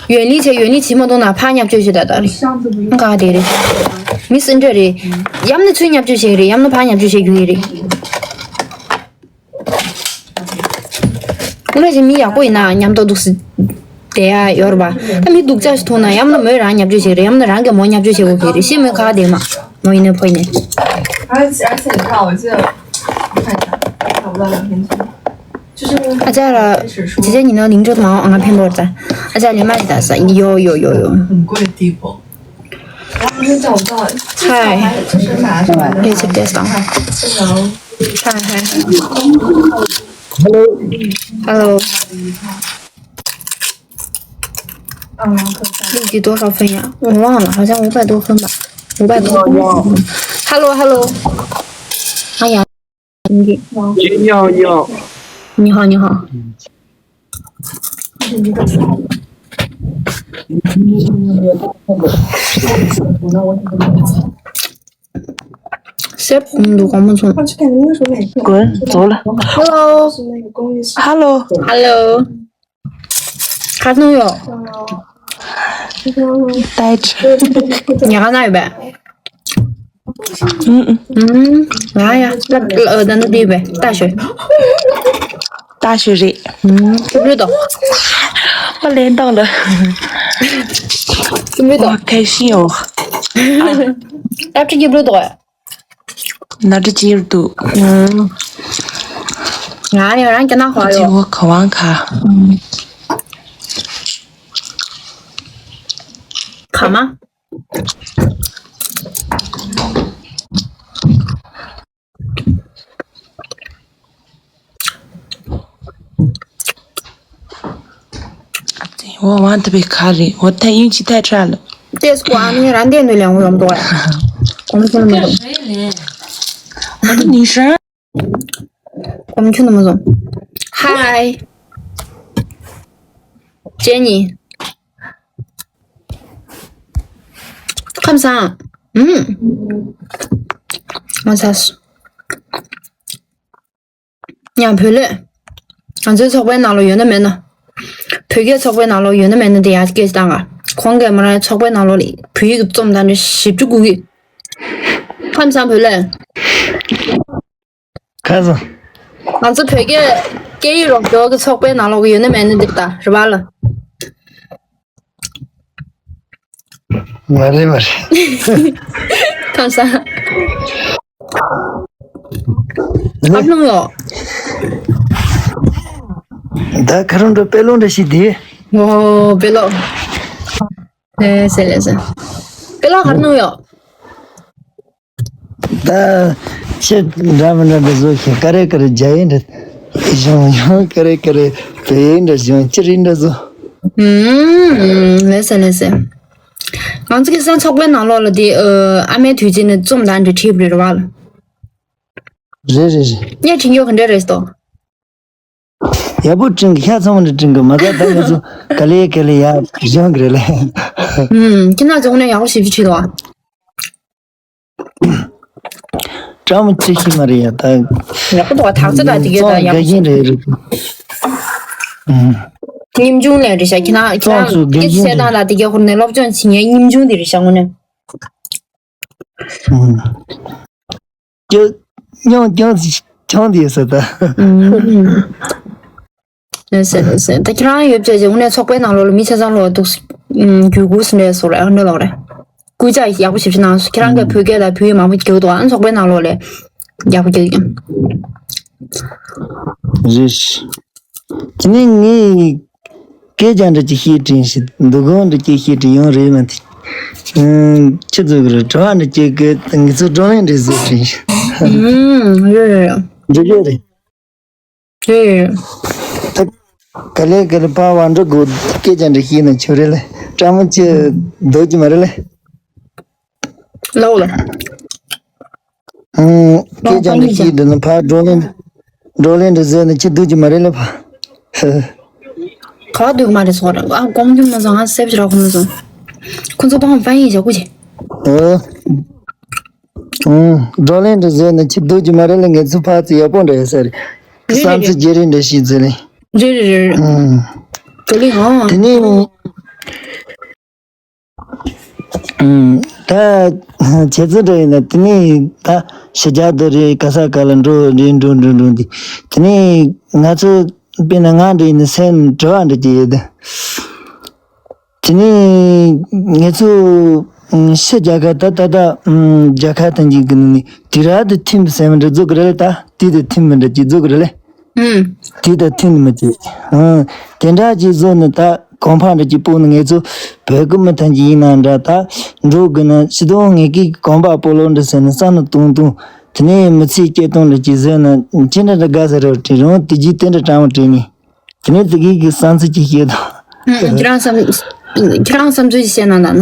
ཡོན་ལི་བྱས་ཡོན་ལི་བྱེད་མ་གཏོང་ན་ཕར་བརྙས་བཅོས་བྱེད་ད་ད་རེད། ག་དེ་རེད། མི་སེ་འདྲ་རེད། ཡམ་ནི་ཚུར་བརྙས་བཅོས་བྱེད་ཀྱི་རེད། ཡམ་ནི་ཕར་བརྙས་བཅོས་བྱེད་རྒྱུ་ཡི་རེད། ཁོ་རང་ཞིག་མི་ཡག་པོ་ཡིན་ན་མཉམ་དུ་འདུག་སེ་བསྡད་ཡ་ཡོད་རེད་པ། ད་མི་སྡུག་ཅག་ཞིག་མཐོང་ན་ཡམ་ནི་མོས་རང་བརྙས་བཅོས་བྱེད་ཀྱི་རེད། ཡམ་ནི་རང་གིས་མོ་བརྙས་བཅོས་བྱེད་དགོས་ཀྱི་རེད། ཤེས་མོས་ག་དེ་མ་མོ་ཡིན་ནའི་ཕོ་ཡིན་ནའི། 而且而且你看，我记得我看一下，找不到聊天记录。 ཨ་ཅག་ར། ཇེ་ཇེ་ཉི་ནོ་ལིང་ཁྲོད་མ་འོང་ང་ཕན་པོར་ཙ། ཨ་ཅག་ལེ་མ་ཅི་ད་ས་ཡོ་ཡོ་ཡོ་ཡོ། Hi. Let's take this down. Hi, hi. Hello. 你几多少分呀？我忘了，好像五百多分吧，五百多分。Hello，Hello。哎呀， 你好，你好。你好，你好。Hello。 Hello。 གར་སྣང་ཡོད། ད་ཉག་ན་ཡོད་པས། ཨུམ། ང་ཡ་ལ་ལ་ད་ནི་དེ་བས་ལྟ་ཞོད། ལྟ་ཞོད་རེད། ཨུམ། ཀུ་ལུ་དོ། ཨ་ལེན་དང་ལ། ཀུ་ལུ་དོ། ཁ་ཤི་ཡོ། ཨ་ཏྲི་ཀུ་ལུ་དོ། ན་ཏྲི་ཅིར་དུ། ང་ནི་རང་གི་ནང་ཧོ་ཡོ། ཅི་བོ་ག་ཝང་ཁ། ཁ་མ། འོ་ཝང་ཏི་བི་ཁ་རེད། འོ་ཐ་ཡིན་ཅི་ཐ་ཁྲ་ལ། ཏེས་ཀོ་ཨ་ནི་རང་དེ་ནུ་ལེན་འོ་ཡོམ་དོ་ཡ། གོམ་ཁྱོད་ནུ་མ་ཟོ། འོ་ནི་ཤ། གོམ་ཁྱོད་ནུ་མ་ཟོ། ཧའི། ཅེ་ནི། ཁམས་བཟང་། ཨུམ། མ་ཚར་སོང་། ཡང་བོད་ལས། ང་ཚོའི་ཚོགས་པའི་ནང་ལོགས་ཡོད་ན་མེད་ན། བོད་སྐད་ཚོགས་པའི་ནང་ལོགས་ཡོད་ན་མེད་ན་དེ་ཡར་སྐད་ཆ་བཏང་ག་ཁོང་གིས་མ་རང་ཚོགས་པའི་ནང་ལོགས་ལ་བོད་ཡིག་རྩོམ་དང་འདྲ་ཞིབ་ཕྲ་དགོས་ཀྱི། ཁམས་བཟང་བོད་ལས། ཁ་སང་། ང་ཚོ་བོད་སྐད་སྐད་ཡིག་རོགས་སྐྱོར་གྱི་ཚོགས་པའི་ནང་ལོགས་ཡོད་ན་མེད་ན་འདི་ལྟ་རེད་བ་ལ། མ་རེད་མ་རེད། ཁམས་བཟང་། ཨ་ནུ་ཡོ། ད་ཁ་རུང་འགྲོ་དཔེ་ལོང་འདྲ་ཞིག་དེ། ཨོ་དཔེ་ལོང་། ལེ་སེ་ལེ་སེ། དཔེ་ལོང་ཁ་རུང་ཡོ། ད་ཆེ་འདྲ་མི་འདྲ་འདྲ་བཟོ་ཞིང་ཀ་རེ་ཀ་རེ་རྒྱ་ཡིན་འདྲ་ཡོང་ཡོང་ཀ་རེ་ཀ་རེ་བོད་ཡིན་འདྲ་བཟོ་ཅི་རིགས་འདྲ་བཟོ། ཨུམ། ལེ་སེ་ལེ་སེ། ང་ཚོ་ཁ་སང་ཚོགས་པའི་ནང་ལོགས་ལ་དེ་ཨ་མའི་དུས་ཆེན་ནས་རྩོམ་དང་འབྲེལ་ཁྲིད་པ་རེད་ར་བ་ལ། རེད་རེད་རེད། ངས་ཁྲིད་ཡོད་ག་འདྲ་རེད་ཏོ། ཡག་པོ་བསྐྲུན་གི་ཤ་ཚ་མོ་འདྲ་བསྐྲུན་གི་མ་ཚད་ད་ང་ཚོ་ག་ལེ་ག་ལེ་ཡག་བཞེངས་གི་རེད་ལེ། ཨུམ། ཁྱེད་རང་ཚོ་དངོས་གནས་ཡག་པོ་ཞེ་པོ་ཅིག་ཁྲིད་འདུག་ཨ། སྤྲང་མོ་ཅི་ཞིག་མ་རེད་ཡ་ད། ཡག་པོ་འདུག་ཨ་དག་ཆ་དང་དེ་གས་ད་ཡག་པོ་ཞིག་རེད་རེད། ཨུམ། ཉིན་ཆུང་ལས་རེད་ཤག་ཁྱེད་རང་ཁྱེད་རང་སྐད་ཆ་བཤད་སྟངས་དང་དེ་གས་ཧུར་ནས་སློབ་སྦྱོང་བྱེད་མཁན་ཉིན་ཆུང་དེ་རེད་ཤག་དངོས་གནས། ཨུམ། ཀྱང་ཀྱང་ཀྱང་ཀྱང་དེ་ཟེར་ད། ཨུམ། ཟེར་ཟེར་ད་ཁྱེད་རང་ཡོད་ཅེས་ཅེས་དངོས་གནས་ཚོགས་པའི་ནང་ལོགས་ལ་མི་ཆ་ཚང་ལོག་འདུག་རྒྱུ་གུ་སུ་འདྲ་སོགས་རེད་ཨ་འདྲ་ལོག་རེད། སྐུལ་ལྕག་ཡག་པོ་ཞེ་པོ་ཅིག་གནང་སོང་ཁྱེད་རང་གིས་བོད་སྐད་དང་བོད་ཡིག་མང་པོ་རྒྱག་འདུག་ཨ་ཚོགས་པའི་ནང་ལོགས་ལ་ཡག་པོ་རྒྱག་ཡོད། རེད། དེ་ནས་ངས་སྐད་ཆ་འདྲ་ཅིག་བཤད་དྲན་ཞིག་འདུག་གོ་འདྲ་ཅིག་བཤད་དྲན་ཡོང་རེད་མ་དེ། ཁྱེད་ཚོ་གི་རེད་དྲི་བ་འདྲ་ཅིག་གི་ངེད་ཚོ་བགྲོ་གླེང་འདྲ་བཟོ་དྲན་ཞིག་ཨུམ། རེད་རེད། འགྲིག་གི་རེད། རེད། ད་ག་ལེ་ག་ལེ་ཕར་བ་འགྲོ་དགོས་སྐད་ཆ་འདྲ་བཤད་ན་ཆོག་རེད་ལེ། སྤྲང་མོ་ཅི་འདུག་གི་མ་རེད་ལེ། ལའོ་ལ། ཨང་། སྐད་ཆ་འདྲ་བཤད་འདུག་ན་ཕར་བགྲོ་གླེང་། བགྲོ་གླེང་འདྲ་བཟོས་ན་ཅི་འདུག་གི་མ་རེད་ལེ་ཕར། ག་འདུག་མ་རེད་སོང་ར་ཨ་གོང་རྒྱུ་མ་སོང་ང་སེབ་ཅི་ར་ཁོ་མ་སོང་། ཁོ་ཚོ་ཕང་ཕང་ཡིན་བྱ་ཀུ་ཅི། ཨོ། ཨང་། བགྲོ་གླེང་འདྲ་བཟོས་ན་ཅི་འདུག་གི་མ་རེད་ལེ་ངེད་ཚོ་ཕར་ཚུར་ཡག་པོ་འདྲ་ཡོད་ས་རེད། རེད་བསམ་རེད་ཚུལ་རེད། བརྗེ་རེས་འདྲ་ཞིག་བཟོས་ལེ། རེད་རེད་རེད། ཨང་། བགྲོ་གླེང་ཨང་། དེ་ནས། ད་བྱས་ཙང་འདྲ་ཡིན་ན་དེ་ནས་ད་ཕྱི་རྒྱལ་དུ་རེད་ག་ས་ག་ལ་འགྲོ་རེད་འགྲོ་འགྲོ་འགྲོ་འདི་དེ་ནས་ང་ཚོ་དཔེར་ན་ང་འདྲ་ཡིན་ན་སེམས་དྲི་བ་འདྲ་ཅིག་ཡོད་དེ། དེ་ནས་ངེད་ཚོ་ཕྱི་རྒྱལ་ཁབ་ད་ད་ད་རྒྱལ་ཁབ་ཐམས་ཅད་ཀྱི་ནང་ནས་དུས་རབས་དང་མཐུན་པའི་སེམས་འདྲ་བཟོ་གི་རེད་ད་དུས་དང་མཐུན་པ་འདྲ་ཅིག་བཟོ་གི་རེད་ལེ། ཨུམ། དེ་དང་མཐུན་ནི་མི་བྱེད། ཨང་། དེ་འདྲ་ཅིག་བཟོ་ནི་ད་གོང་འཕང་འདྲ་ཅིག་སྤོ་ནི་ངེད་ཚོ་བོད་ཀྱི་མི་ཐམས་ཅད་ཡིན་ན་འདྲ་ད་འགྲོ་དགོས་ན་ཕྱི་དོན་ངེད་ཀྱི་གོམ་པ་སྤོ་ལོ་འདྲ་ཟེར་ནི་བསམ་བློ་གཏོང་གཏོང་དེ་ནས་མི་ཚེ་སྐྱེལ་གཏོང་འདྲ་ཅིག་བཟོས་ན་ཅི་འདྲ་འདྲ་དགའ་ས་རེད་དྲན་རུང་དེ་རྗེས་དེ་འདྲ་དྲང་བ་དྲན་ནི་དེ་ནས་དེ་གི་གི་བསམ་ཚུལ་ཅིག་བཤད་དང་། ཨུམ། ཁྱེད་རང་བསམ་ཁྱེད་རང་བསམ་ཚུལ་ཅིག་བཤད་ན་ད་ནི།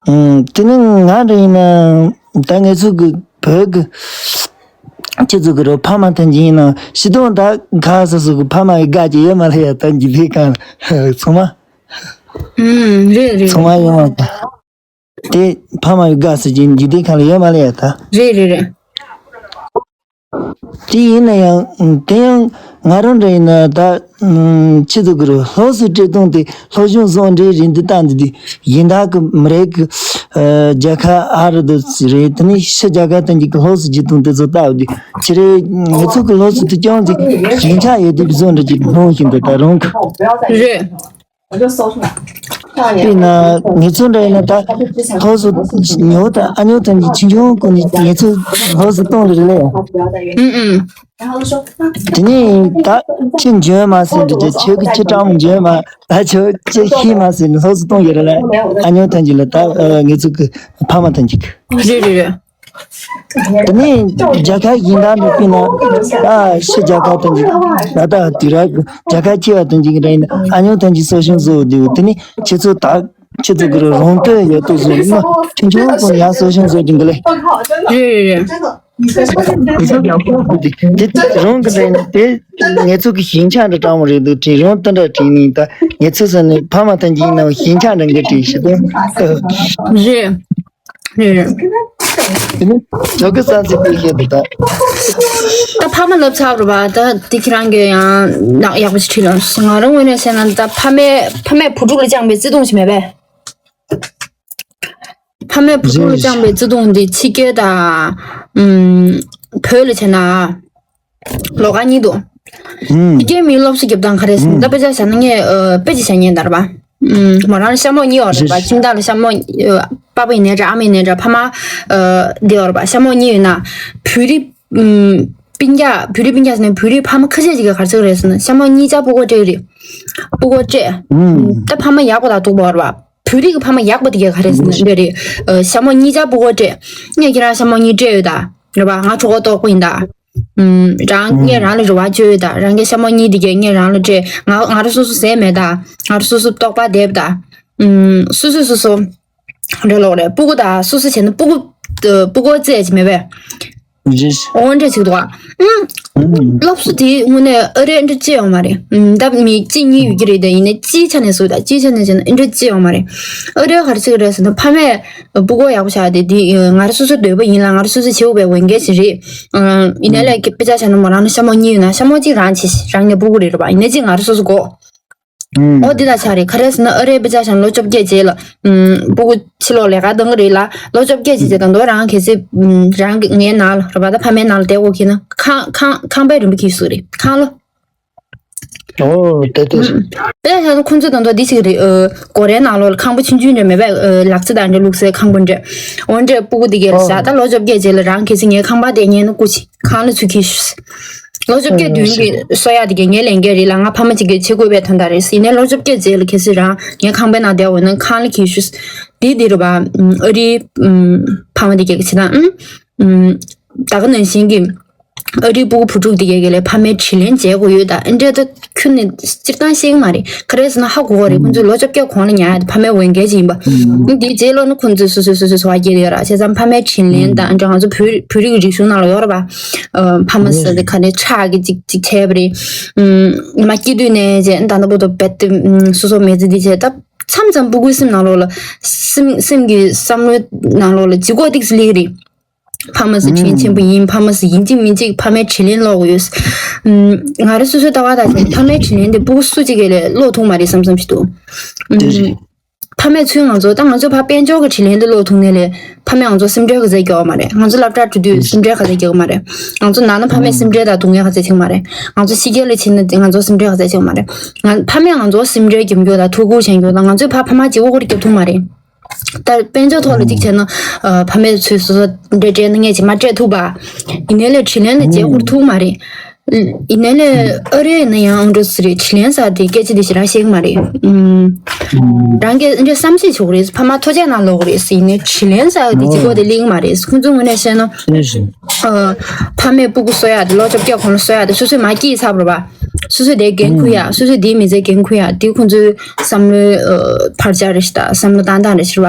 ཨང་། དེ་ནི་ང་འདྲ་ཡིན་ན་ད་ངེད་ཚོ་གི་བོད་གི་ཁྱེད་ཚོ་གི་རོ་ཕ་མ་ཐམས་ཅད་ཡིན་ན་ཕྱི་དོན་ད་ག་ས་སུ་གི་ཕ་མ་ཡི་དགའ་ཅི་ཡོད་མ་ལ་ཡ་ད་འཇིག་རྟེན་གང་ཚང་མ་ཨུམ། རེད་རེད། ཚང་མ་ཡོང་བ་ད་དེ་ཕ་མ་ཡི་དགའ་ས་ཅིག་འཇིག་རྟེན་གང་ལ་ཡོད་མ་ལ་ཡ་ད། རེད་རེད་རེད། དེ་ཡིན་ན་ཡང་དེ་ཡང་ང་རང་འདྲ་ཡིན་ན་ད་ཕྱི་དུ་གི་རུ་སློབ་གསོ་སྤྲད་སྟངས་དེ་སློབ་སྦྱོང་བཟོ་འདྲའི་རིན་འདི་བཏང་འདི་དེ་ཡིན་ད་གི་མི་རེད་གི། རྒྱལ་ཁབ་ཨ་རི་དུ་རེད་དེ་ནི་ཕྱི་རྒྱལ་ཁབ་དང་གི་སློབ་གསོ་བྱེད་སྟངས་དེ་ཚོ་ལྟ་བ་དེ་ཁྱེད་རེད་ངེད་ཚོ་གི་སློབ་གསོ་དེ་ཀྱང་དེ་ཞན་ཆ་ཡོད་དེ་བཟོ་འདྲ་ཅིག་མཐོང་བཞིན་དུ་ད་རུང་གི་རེད། དཔེར་ན་ངེད་ཚོ་འདྲ་ཡིན་ན་ད་སློབ་གསོ་ཉོ་དང་ཨ་ཉོ་དང་གི་ཆུང་ཆུང་ཀུན་ནས་ངེད་ཚོ་སློབ་གསོ་གཏོང་རེ་རེ་ལས། ཨུམ་ཨུམ། དེ་ནས་ད་ཁྱི་འཇོན་མ་ཟེར་འདྲ་ཅིག་ཁྱོད་ཀྱི་ཁྱི་སྤྲང་མོ་འཇོན་མ་ད་ཁྱོད་ཁྱི་ཤེས་མ་ཟེར་ནས་སློབ་གསོ་གཏོང་ཡོད་རེད་ལ་ཨ་ཉོ་ཐམས་ཅད་ལ་ད་ངེད་ཚོ་གི་ཕ་མ་ཐམས་ཅད་གི། རེད་རེད་རེད། དེ་ནས་རྒྱལ་ཁབ་གཞན་དག་ནས་བལྟས་ན་ད་ཕྱི་རྒྱལ་ཁབ་དང་གི་ད་ལྟ་དུས་རབས་ཀྱི་རྒྱལ་ཁབ་ཆེ་བ་དང་གཅིག་རེད་ན་ཨ་ཉོ་ཐམས་ཅད་གསོ་སྐྱོང་བཟོ་དུས་དེ་ནས་ཁྱེད་ཚོ་ད་ཁྱེད་ཚོ་གི་རང་དོན་ཡོད་དོ་བཟོ་ན་ཆུང་ཆུང་ཀུན་ཡང་གསོ་སྐྱོང་བཟོ་རྒྱུ་འདི་ལས། རེད་རེད་རེད། དེ་རང་གི་ལས་ནི་དེ་ངེད་ཚོ་གི་ཞན་ཆ་འདྲ་དྲང་མོ་རེད་འདུག་དྲིས་རང་དེ་འདྲ་དྲིས་ནི་ད་ངེད་ཚོ་ཟེར་ནི་ཕ་མ་ཐམས་ཅད་ཡིན་ནའང་ཞན་ཆ་འདྲ་འགའ་དྲིས་ཤི་དོ། རེད། རེད་རེད། དེ་ནི་ཇོ་ཀི་སན་སི་པི་ཤེས་འདུག་ད། ད་ཕ་མ་ལབ་ཚར་རེད་པ། ད་དེ་ཁྱེད་རང་གིས་ཡང་ནག་ཡག་པོ་ཞིག་བྲིས་ལ། ང་རང་ངོས་ནས་བཤད་ན་ད་ཕ་མས་ཕ་མས་བུ་ཕྲུག་ལ་བཅངས་པའི་བརྩེ་དུང་ཞིག་མེད་པས། ཕ་མས་བུ་ཕྲུག་ལ་བཅངས་པའི་བརྩེ་དུང་འདི་ཕྱི་རྒྱལ་དང་། ཨུམ། བོད་ལ་བྱས་ན། ལོགས་ཀ་གཉིས་འདུག་ཨུམ། ཕྱི་རྒྱལ་མིའི་སློབ་གསོ་རྒྱབ་སྟངས་ག་རེ་ཟེར་ན། ཨུམ། ད་དཔེ་ཆ་བཞག་ན་ངས་ཨ་དཔེ་ཅིག་བཞག་ཉན་ད་རེད་པ། ཨུམ། མོ་རང་ལ་ཤ་མོག་གཉིས་ཡོད་རེད་པ། ཁྱིམ་བདག་ལ་ཤ་མོག་ཨ་པ་ཕ་ཡིན་ནའི་འདྲ་ཨ་མ་ཡིན་ནའི་འདྲ་ཕ་མ་ཨ་འདི་ཡོད་རེད་པ། ཤ་མོག་གཉིས་ཡོད་ན། བོད་རིགས་ཨུམ་སྤུན་ཀྱག་བོད་རིགས་སྤུན་ཀྱག་ཟེར་ན་བོད་རིགས་ཕ་མ་ཁ་ཤས་ཅིག་གིས་ག་རེ་ཟེར་གི་རེད་ཟེར་ན། ཤ་མོག་གཉིས་ཆ་ཕྲུ་གུ་སྤྲད་རེད། ཕྲུ་གུ་སྤྲད། ཨུམ། ད་ཕ་མ་ཡག་པ་དང་སྡུག་པ་ཡོད་རེད་པ། བོད་རིགས་ཀྱི་ཕ་མ་ཡག་པ་དེ་གས་ག་རེ་ཟེར་ན་འདི་རེད། ཨ་ཤ་མོག་གཉིས་ཆ་ཕྲུ་གུ་སྤྲད། ངས་ཁྱེད་རང་ཤ་མོག་གཉིས་སྤྲད་ཡོད་ད། རེད་པ། ང་གྲོད་ཁོག་ལྟོགས་པ་ཡིན་ད། ཨུམ། རང་ངས་རང་ལ་རེ་བ་བཅོལ་ཡོད་ད། རང་གི་ཤ་མོག་གཉིས་དེ་གས་ངས་རང་ལ་སྤྲད། ང་ང་རང་སོ་སོ་ཟས་མེད་ད། ང་རང་སོ་སོ་ལྟོགས་པ་བསྡད་ད། ཨུམ། སོ་སོས་སོ་སོ། རེད་ལོག་རེད། སྤུ་གུ་དང་སོ་སོ་བྱས་ན་སྤུ་གུ་ཨ་སྤུ་གུ་བཙས་ཀྱི་མེད་པས། འོ་འདྲ་ཞིག་འདུག་ཨ། ཨུམ། སློབ་གསོ་དེ་དངོས་གནས་ཨ་རིའི་འདྲ་ཅི་ཡོད་མ་རེད། ཨུམ། ད་མི་གཅིག་གཉིས་ཡོད་ཀྱི་རེད། ད་ཡིན་ནའི་སྤྱིའི་ཆ་ནས་སུ་ད་སྤྱིའི་ཆ་ནས་བྱས་ན་འདྲ་ཅི་ཡོད་མ་རེད། ཨ་རིའི་ག་རེ་ཟེར་གི་རེད་ཟེར་ན། ཕ་མས་སྤུ་གུ་ཡག་པོ་བྱ་དེ་དེ་ང་རང་སོ་སོའི་འདོད་པ་ཡིན་ལ། ང་རང་སོ་སོས་བྱེད་དགོས་པའི་འོས་འགན་ཞིག་རེད། ཨ། ཡིན་ནའི་ལས་དཔེ་ཆ་བཞག་ན་མོ་རང་ལ་ཤ་མོག་གཉིས་ཡོད་ན། ཤ་མོག་གཅིག་རང་བྱེད། རང་གི་སྤུ་གུ་རེད་རེད་པ། ཡིན་ནའི་གཅིག་ང་རང་སོ་སོ་དགོས། ཨོ་འདི་ལ་ཆགས་རེད། ག་རེ་ཟེར་ན་ཨ་རིའི་དཔེ་ཆ་བཞག་ན་ལོ་བཅོ་བརྒྱད་རྗེས་ལ། ཨུམ། སྤུ་གུ་ཕྱི་ལོགས་ལས་ཀ་གཏོང་གི་རེད་ལ། ལོ་བཅོ་བརྒྱད་རྗེས་ད་དུང་རང་གལ་སྲིད། ཨུམ། རང་གི་ངའི་ནང་ལ་རེད་པ། ད་ཕ་མའི་ནང་ལ་བསྡད་དགོས་ཁེལ་ན། ཁང་ཁང་ཁང་པའི་རིན་པོ་ཁྱེར་སྲིད་རེད། ཁང་ལོ། ཨོ་དེ་དེ། ཨུམ། དཔེ་ཆ་བཞག་ན་ཁོང་ཚོ་ད་དུང་འདི་ཞིག་རེད། ཨ། སྒོ་རའི་ནང་ལོགས་ལ་ཁང་པ་ཆུང་ཆུང་འདྲ་མེད་པས། ཨ། ལག་རྩེད་དང་འདྲ་བླུགས་སའི་ཁང་པ་འདྲ། འོ་འདྲས་སྤུ་གུ་འདི་གས་ལ་བཞག་ད་ལོ་བཅོ་བརྒྱད་རྗེས་ལ་རང་གལ་སྲིད་ངའི་ཁང་པ་དེ་ཉན་ན་སྐུ་མཁྱེན། ཁང་ལ་ཚུར་ཁྱེར་ཤོག་ལོ་བཅོ་བརྒྱད་བདུན་གྱི་གསོ་ཡག་དེ་གས་ངའི་ལས་འགན་རེད་ལ། ང་ཕ་མ་གཅིག་གིས་བྱེད་དགོས་པའི་དོན་དག་རེད། ཡིན་ནའི་ལོ་བཅོ་བརྒྱད་རྗེས་ལ་གལ་སྲིད་རང་ངའི་ཁང་པའི་ནང་བསྡད་འོས་ན་ཁང་ལ་ཁྱེར་ཤོག་འདི་འདི་རུ་བ། ཨ་རིའི། ཨུམ། ཕ་མ་དེ་གས་ཀྱི་བྱེད་སྟངས། ཨུམ། ད་ག་ནང་བཞིན་གྱི། ཨ་རིའི་སྤུ་གུ་བུ་ཕྲུག་དེ་གས་ལ་ཕ་མའི་དྲིན་ལན་འཇལ་དགོས་ཡོད་ད། ཨ་འདྲས་ད་ཁྱོན་ནས་སྤྱིར་བཏང་ཤེས་ཀྱི་མ་རེད། ག་རེ་ཟེར་ན་ཧ་གོ་གི་རེད། ཁོང་ཚོས་ལོ་བཅོ་བརྒྱད་གོང་ལ་ཉར་ཡག་དེ་ཕ་མའི་འོས་འགན་ཅིག་ཡིན་པ། ཨུམ། འདིའི་རྗེས་ལོགས་ནས་ཁོང་ཚོས་སོ་སོས་སོ་སོའི་འཚོ་བ་སྐྱེལ་ཡོད་ར། བྱས་ཙང་ཕ་མའི་དྲིན་ལན་དང་། ཨ་འདྲ་ང་ཚོ་བོད་བོད་རིགས་རིག་གཞུང་ནང་ལ་ཡོད་ར་བ། ཨ། ཕ་མ་ཟེར་དེ་ག་ནས་ཁྲག་གི་ཅིག་ཅིག་བྱས་པ་རེད། ཨུམ། ཉི་མ་སྐྱེས་དུས་ནས་བྱས་ད་ལྟ་བར་དུ་རྦད་དེ། ཨུམ། སོ་སོ་མི་ཚེ་འདི་བྱས་ད་མཚམས་མཚམས་སྤུ་གུའི་སེམས་ནང་ལོགས་ལ། སེམས་སེམས་ཀྱི་བསམ་བློའི་ནང་ལོགས་ལ་ལྗིད་ཁོག་ཏིག་ཙམ་སླེབས་ཀྱི་རེད། ཕ་མ་ཟེར་དྲིན་ཆེན་པོ་ཡིན། ཕ་མ་ཟེར་ཡིན་གཅིག་མིན་གཅིག་ཕ་མའི་དྲིན་ལན་སློག་དགོས་ཡོད། ཨུམ། ང་རང་སོ་སོའི་ལྟ་བ་ལྟར་བྱས་ན་ཕ་མའི་དྲིན་ལན་དེ་སྤུ་གུ་སུ་གཅིག་གིས་ལས་སློག་ཐུབ་མ་རེད་བསམ་བསམ་ཞིག་འདུག་ཨུམ། དེ་རེད། ཕ་མས་ཚུར་ང་ཚོ། ད་ང་ཚོ་ཕར་དཔལ་འབྱོར་གྱི་དྲིན་ལན་དེ་སློག་ཐུབ་ནའི་ལས་ཕ་མས་ང་ཚོ་སེམས་ཁྲལ་ག་ཚད་རྒྱག་གི་མ་རེད། ང་ཚོ་སློབ་གྲྭར་འགྲོ་དུས་སེམས་ཁྲལ་ག་ཚད་རྒྱག་གི་མ་རེད། ང་ཚོ་ནང་ན་ཕ་མས་སེམས་ཁྲལ་དང་སྡུག་བསྔལ་ག་ཚད་བྱེད་ཀྱི་མ་རེད། ང་ཚོ་ཕྱི་རྒྱལ་ལ་ཕྱིན་ན་ང་ཚོ་སེམས་ཁྲལ་ག་ཚད་བྱེད་ཀྱི་མ་རེད། ང་ཕ་མས་ང་ཚོ་སེམས་ཁྲལ་རྒྱབ་རྒྱུ་དང་ཐུགས་ཁུར་བྱེད་རྒྱུ་དང་། ང་ཚོས་ཕར་ཕ་མ་ལྗིད་ཁོག་རྒྱབ་ཐུབ་མ་རེད། ད་དཔལ་འབྱོར་ཐོག་ལ་གཅིག་བྱས་ན། ཨ། ཕ་མས་ཚུར་སོ་སོ་འདྲ་སྤྲད་ན་ངས་ཅིག་མ་སྤྲད་ཐུབ་པ། ཡིན་ནའི་ལས་དྲིན་ལན་ལ་འཇལ་ཁུར་ཐུབ་མ་རེད། ཡིན་ནའི་ལས་ཨ་རི་ཡིན་ན་ཡང་ཨང་འགྲོ་སི་རེད། དྲིན་ལན་ཟེར་དེ་སྐད་ཆ་དེ་ཞེ་དྲག་བཤད་ཀྱི་མ་རེད། ཨུམ། རང་གིས་འདྲ་བསམ་ཤེས་བྱེད་དགོས་རེད། ཕ་མ་ཐུགས་རྗེ་གནང་ལབ་དགོས་རེད། ཡིན་ནའི་དྲིན་ལན་ཟེར་དེ་ལྗིད་ཁོག་དེ་སླེབས་ཀྱི་མ་རེད། ཁོང་ཚོའི་ངོས་ནས་བཤད་ན། ཨ། ཕ་མས་སྤུ་གུ་གསོ་ཡག་དེ་ལོ་བཅོ་བརྒྱད་གོང་ལ་གསོ་ཡག་དེ་སོ་སོས་མ་སྐྱིད་ཚར་བ་རེད་པ། སོ་སོས་དེ་འགན་འཁུར་ཡག་སོ་སོས་དེའི་མི་ཚེ་འགན་འཁུར་ཡག་དེ་ཁོང་ཚོའི་བསམ་བློའི། ཨ། བར་ཆད་རེད་ཤག་ད་བསམ་བློ་བཏང་སྟངས་རེད་ཤག་པ།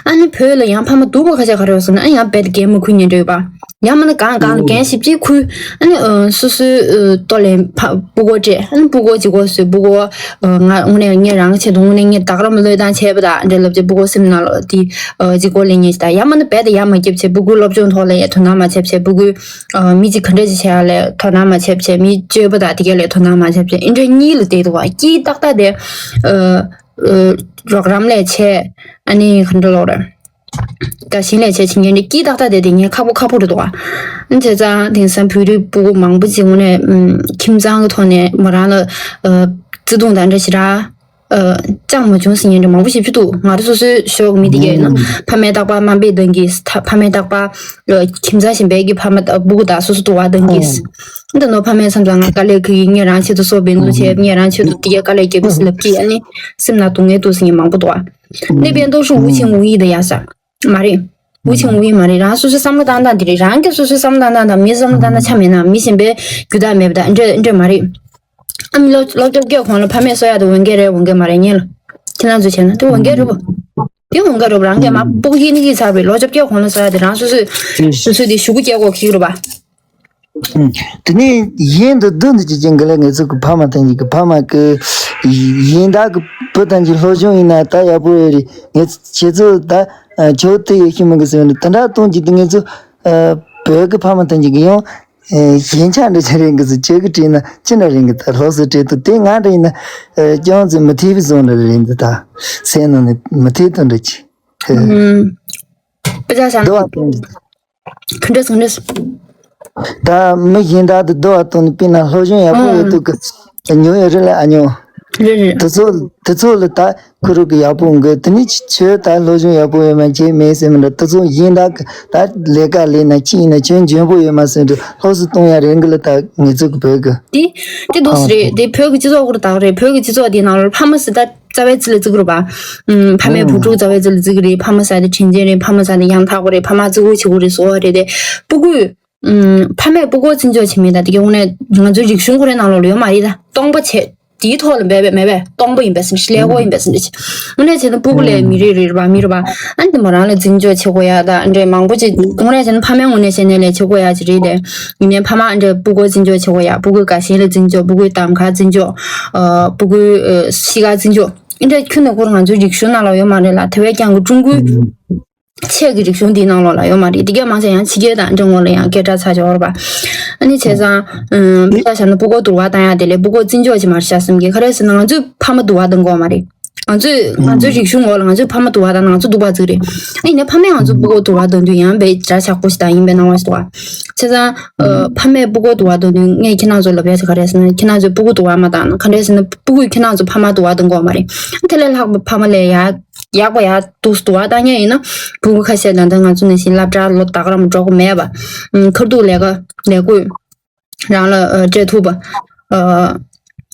ཨ་ནི་བོད་ལ་ཡང་ཕ་མ་སྡུག་པ་ཁ་ཤས་ག་རེ་ཡོད་ཟེར་ན། ཨ། ཡང་རྦད་དེ་འགན་མ་འཁུར་མཁན་འདྲ་ཡོད་པ། ཡང་མིན་ན་གང་གང་ལ་འགན་ཞིབ་ཅིག་འཁུར། ཨ་ནི། ཨ། སོ་སོའི། ཨ། ལྟོ་ལེན་ཕ་སྤུ་གུ་སྤྲད། ཨ་ནི་སྤུ་གུ་ལྗིད་ཁོག་བཟོས། སྤུ་གུ། ཨ། ང་དངོས་གནས་ངས་རང་གི་ཆེད་དུ་དངོས་གནས་ངས་ད་ག་རང་མ་བློས་བཏང་བྱས་པ་དང་འདྲ་ལབ་བྱས་སྤུ་གུ་སེམས་ནང་ལ་དེ། ཨ། ལྗིད་ཁོག་སླེབས་མཁན་ཞིག་དང་། ཡང་མིན་ན་རྦད་དེ་ཡར་མ་རྒྱབ་བྱས་སྤུ་གུ་སློབ་སྦྱོང་ཐོག་ལ་ཡང་དོ་སྣང་མ་བྱས་བྱས། སྤུ་གུ། ཨ། མི་གཅིག་ག་འདྲ་ཅིག་བྱེད་ཡག་ལ་དོ་སྣང་མ་བྱས་བྱས། མི་སྤྱོད་པ་དང་དེ་ག་ལ་དོ་སྣང་མ་བྱས་བྱས། ཨེ་འདྲ་གཉིས་ལ་བལྟས་འདུག་པ། སྐྱིད་ཏག་ཏག་དེ། ཨ། ཨ། རོགས་རམ་ལས་བྱས། ཨ་ནི་ག་འདྲ་ལབ་དགོས་རེད། དགའ་ཞེན་ལས་བྱས་བྱེད་མཁན་དེ་སྐྱིད་ཏག་ཏག་དེ་དེ་ངས་ཁག་པོ་ཁག་པོ་རེད་འདུག་པ། ཨ་ནི་བྱས་ཙང་དེང་སང་བོད་རིགས་སྤུ་གུ་མང་པོ་ཅིག་དངོས་གནས། ཨམ། ཁྱིམ་ཚང་གི་ཐོག་ནས་མོ་རང་ལ། ཨ། བརྩེ་དུང་དང་འདྲ་ཞེ་དྲག་ཨ། བཅངས་མ་བྱུང་ཟེར་མཁན་འདྲ་མང་པོ་ཞེ་པོ་ཅིག་འདུག་ང་རང་སོ་སོའི་ཞོགས་མི་དེ་གས་ཡིན་ན། ཨམ། ཕ་མས་རྟག་པར་དམའ་འབེབས་གཏོང་གི། ཕ་མས་རྟག་པར། ཨ། ཁྱིམ་ཚང་གཞན་པའི་གི་ཕ་མ་དང་སྤུ་གུ་དང་སོ་སོ་དུ་བ་གཏོང་གི། ཨ། ད་ནོར་ཕ་མས་བསམ་ཙང་ང་དཀའ་ལས་ཁག་གི། ངས་རང་ཆེད་དུ་སྲོག་འབེན་བཙུགས་བྱས། ངས་རང་ཆེད་དུ་དེ་གས་དཀའ་ལས་རྒྱབ་ཀྱི་ཟེར་ལབ་ཀྱི། ཨ་ནི་སེམས་ནང་སྡུག་བསྔལ་འདུག་ཟེར་མཁན་མང་པོ་འདུག་ཨ། ཨམ། 那边都是无情无义的呀 ཟེར། མ་རེད། 无情无义 མ་རེད། རང་སོ་སོའི་བསམ་བློ་བཏང་སྟངས་དེ་རེད། རང་གི་སོ་སོའི་བསམ་བློ་བཏང་སྟངས་དང་མིའི་བསམ་བློ་བཏང་སྟངས་ཆ་མེད་ན། མི་གཞན་པའི་རྒྱུ་དག་མེད་པ་དང་འདྲ་འདྲ་མ་རེད། ཨ་མི་ལོ་ལོ་བཅོ་བརྒྱད་གོང་ལ་ཕ་མས་གསོ་ཡག་དེ་འོས་འགན་རེད། འོས་འགན་མ་རེད། ངས་ལ་ཁྱེད་རང་ཚོས་བྱས་ན་དེ་འོས་འགན་རེད་པ། དེ་འོས་འགན་རེད་པ། རང་གིས་མ་སྤུ་གུ་སྐྱེ་ནས་སྐྱེས་ཚར་བའི་ལོ་བཅོ་བརྒྱད་གོང་ལ་གསོ་ཡག་དེ་རང་སོ་སོས་སོ་སོས་དེ་གཞུག་གུ་སྐྱེལ་དགོས་ཀྱི་རེད་པ། དེ་ནས་གཞན་དུ་བསྡུ་འདི་ཅི་ཅན་གི་ལ་ངེད་ཚོ་གི་ཕ་མ་ཐམས་ཅད་གི་ཕ་མ་གི་གཞན་དག་གི་བུ་ཐམས་ཅད་སློབ་སྦྱོང་ཡིན་ན་ད་ཡག་པོ་ཡོད་རེད། ངེད་ཁྱེད་ཚོ་ད་ཆོས་དེ་ཡོད་ཤི་མི་གི་ཟེར་ནས་དེ་འདྲ་གཏོང་གི་འདུག་ངེད་ཚོ་བོད་གི་ཕ་མ་ཐམས་ཅད་གི་ཡང་ཞན་ཆ་འདྲ་ཆ་རེད་གི་ཟེར། ཁྱོད་གི་བྲིས་ན་ཅི་འདྲ་རེད་གི། ད་ལྷོག་སུ་བྲིས་ཏུ་དེ་ང་འདྲ་ཡིན་ན་ཅང་ཙི་མི་ཐེ་བི་བཟོ་འདྲ་རེད་འདི། ད་སེམས་ནང་ནས་མི་ཐེ་དོན་འདྲ་ཅི། དཔེ་ཆ་བཞག་ན་དོ་བ་གཏོང་གི་འདུག་ག་འདྲས་ག་འདྲས། ད་མི་གཞན་དག་ཏུ་བསྡུ་བ་དང་དཔེར་ན་སློབ་སྦྱོང་ཡག་པོ་ཡོད་དུས་ཀྱི་ཉོ་ཡོད་རེད་ལ་ཨ་ཉོ། རེད་རེད། དེ་ཚོ་དེ་ཚོ་ལ་ད་ཁུ་རུ་གི་ཡག་པོ་འགོད་དེ་ནི་ཆོས་ད་སློབ་སྦྱོང་ཡག་པོ་ཡོད་མ་བྱས་མེད་ཟེར་མི་འདྲ། དེ་ཚོ་གཞན་དག་གི་ད་ལས་ཀ་ལས་ན་ཅི་ཡིན་ན་ཆོས་འཇོན་པོ་ཡོད་མ་ཟེར་དུས་ལྷོག་སུ་གཏོང་ཡ་རེད་འགི་ལ། ད་ངེད་ཚོ་གི་བོད་གི་དེ་དེ་འདུག་སེ་རེད། དེ་བོད་ཀྱི་སྤྱི་ཚོགས་སྐོར་དག་རེད། བོད་ཀྱི་སྤྱི་ཚོགས་དེའི་ནང་ལ་ཕ་མ་སི་ད་རྩ་བའི་རྩི་ལ་བརྩི་གི་རེད་པ། ཨུམ། ཕ་མས་བུ་ཕྲུག་རྩ་བའི་རྩི་ལ་བརྩི་གི་རེད། ཕ་མ་ཟེར་དེ་དྲིན་ཅན་རེད། ཕ་མ་ཟེར་དེ་ཡང་དག་པོ་རེད། ཕ་མ་བརྩི་བཀུར་བྱེད་དགོས་རེད་ཟེར་བ་རེད་དེ། སྤུ་གུས། ཨུམ། ཕ་མས་སྤུ་གུ་བརྩི་འཇོག་བྱེད་མིན་ད་དེ་གའི་དངོས་གནས་ང་ཚོའི་རིག་གཞུང་ཁོ་རའི་ནང་ལོགས་ལ་ཡོད་མ་རེད་ད། སྟོང་པ་བྱས་དེའི་ཐོག་ལ་འབད་པས་མེད་པས་སྟོང་པ་ཡིན་པས་ཟེར་ནས་ཀླད་ཀོར་ཡིན་པས་ཟེར་ནས་དངོས་གནས་བྱས་ན་སྤུ་གུ་ལས་མི་རིགས་རེད་རེད་པ་མི་རེད་པ། ཨ་ནི་དེ་མོ་རང་ལ་བརྩི་འཇོག་བྱེད་དགོས་ཡ་ད་འདྲས་མང་པོ་ཅིག་དངོས་གནས་བྱས་ན་ཕ་མའི་ངོས་ནས་བཤད་ན་ལས་བྱེད་དགོས་ཡ་ཅིག་རེད་དེ། ཡིན་ནའི་ཕ་མ་འདྲ་སྤུ་གུར་བརྩི་འཇོག་བྱེད་དགོས་ཡ། སྤུ་གུའི་དགའ་ཞེན་ལ་བརྩི་འཇོག་སྤུ་གུའི་གདམ་ཁ་བརྩི་འཇོག་ཨ། སྤུ་གུའི་ཨ། གཤིས་ཀ་བརྩི་འཇོག་འདི་འདྲ་ཁྱོན་ནས་སྐོར་ང་ཚོའི་རིག་གཞུང་ནང་ལ་ཡོད་མ་རེད་ལ། དེ་བས་ཀྱང་གི་ཀྲུང་གོའི་ཆེད་ཀྱི་རིག་གཞུང་འདིའི་ནང་ལོགས་ལ་ཡོད་མ་རེད། འདི་གས་མང་ཆེ་ཡང་ཕྱི་རྒྱལ་དང་འདྲ་ངོ་ལ་ཡང་སྐད་གྲགས་ཚ་ཆེ་བ་རེད་པ། ཨ་ནི་བྱས་ཙང་ཨ། དཔེ་ཆ་བཞག་ན་སྤུ་གུ་དུ་བ་བཏང་ཡ་དེ་ལས་སྤུ་གུ་བརྩི་འཇོག་ཅིག་མ་རེད་བྱ་བསམ་གི། ག་རེ་ཟེར་ན་ང་ཚོས་ཕ་མ་དུ་བ་བཏང་དགོས་མ་རེད། ང་ཚོས་ང་ཚོའི་རིག་གཞུང་འོག་ལ་ང་ཚོའི་ཕ་མ་དུ་བ་དང་ང་ཚོ་སྡུག་པ་ཚིག་རེད། ཨ་ཡིན་ནའི་ཕ་མས་ང་ཚོ་སྤུ་གུ་དུ་བ་དང་དུས་ཡང་བའི་འདྲ་ཆགས་པོ་ཞིག་དང་ཡིན་པའི་སྣང་བ་ཞིག་འདུག་བ། བྱས་ཙང་ཨ། ཕ་མས་སྤུ་གུ་དུ་བ་དང་དུས་ངས་ཁྱེད་རང་ཚོ་ལབ་ཡ་ཞིག་ག་རེ་ཟེར་ན་ཁྱེད་རང་ཚོས་སྤུ་གུ་དུ་བ་མ་བཏང་ན་ག་འདྲ་ཟེར་ན་སྤུ་གུས་ཁྱེད་རང་ཚོ་ཕ་མ་དུ་བ་དང་དགོས་མ་རེད། དེ་ལས་ལྷག་པའི་ཕ་མ་ལས་ཡག་ཡག་པ་ཡག་འདུག་དུ་བ་བཏང་ཉན་ཡིན་ན་སྤུ་གུ་ཁ་ཤས་ད་ལྟ་ང་ཚོ་ནང་བཞིན་སློབ་གྲྭ་ལོ་ད་ག་རང་འགྲོ་གི་མེད་པ། ཁར་ཐུག་ལས་ཀ་ལས་ཀོས། རང་ལ་ཨ། སྤྲད་ཐུབ་པ། ཨ།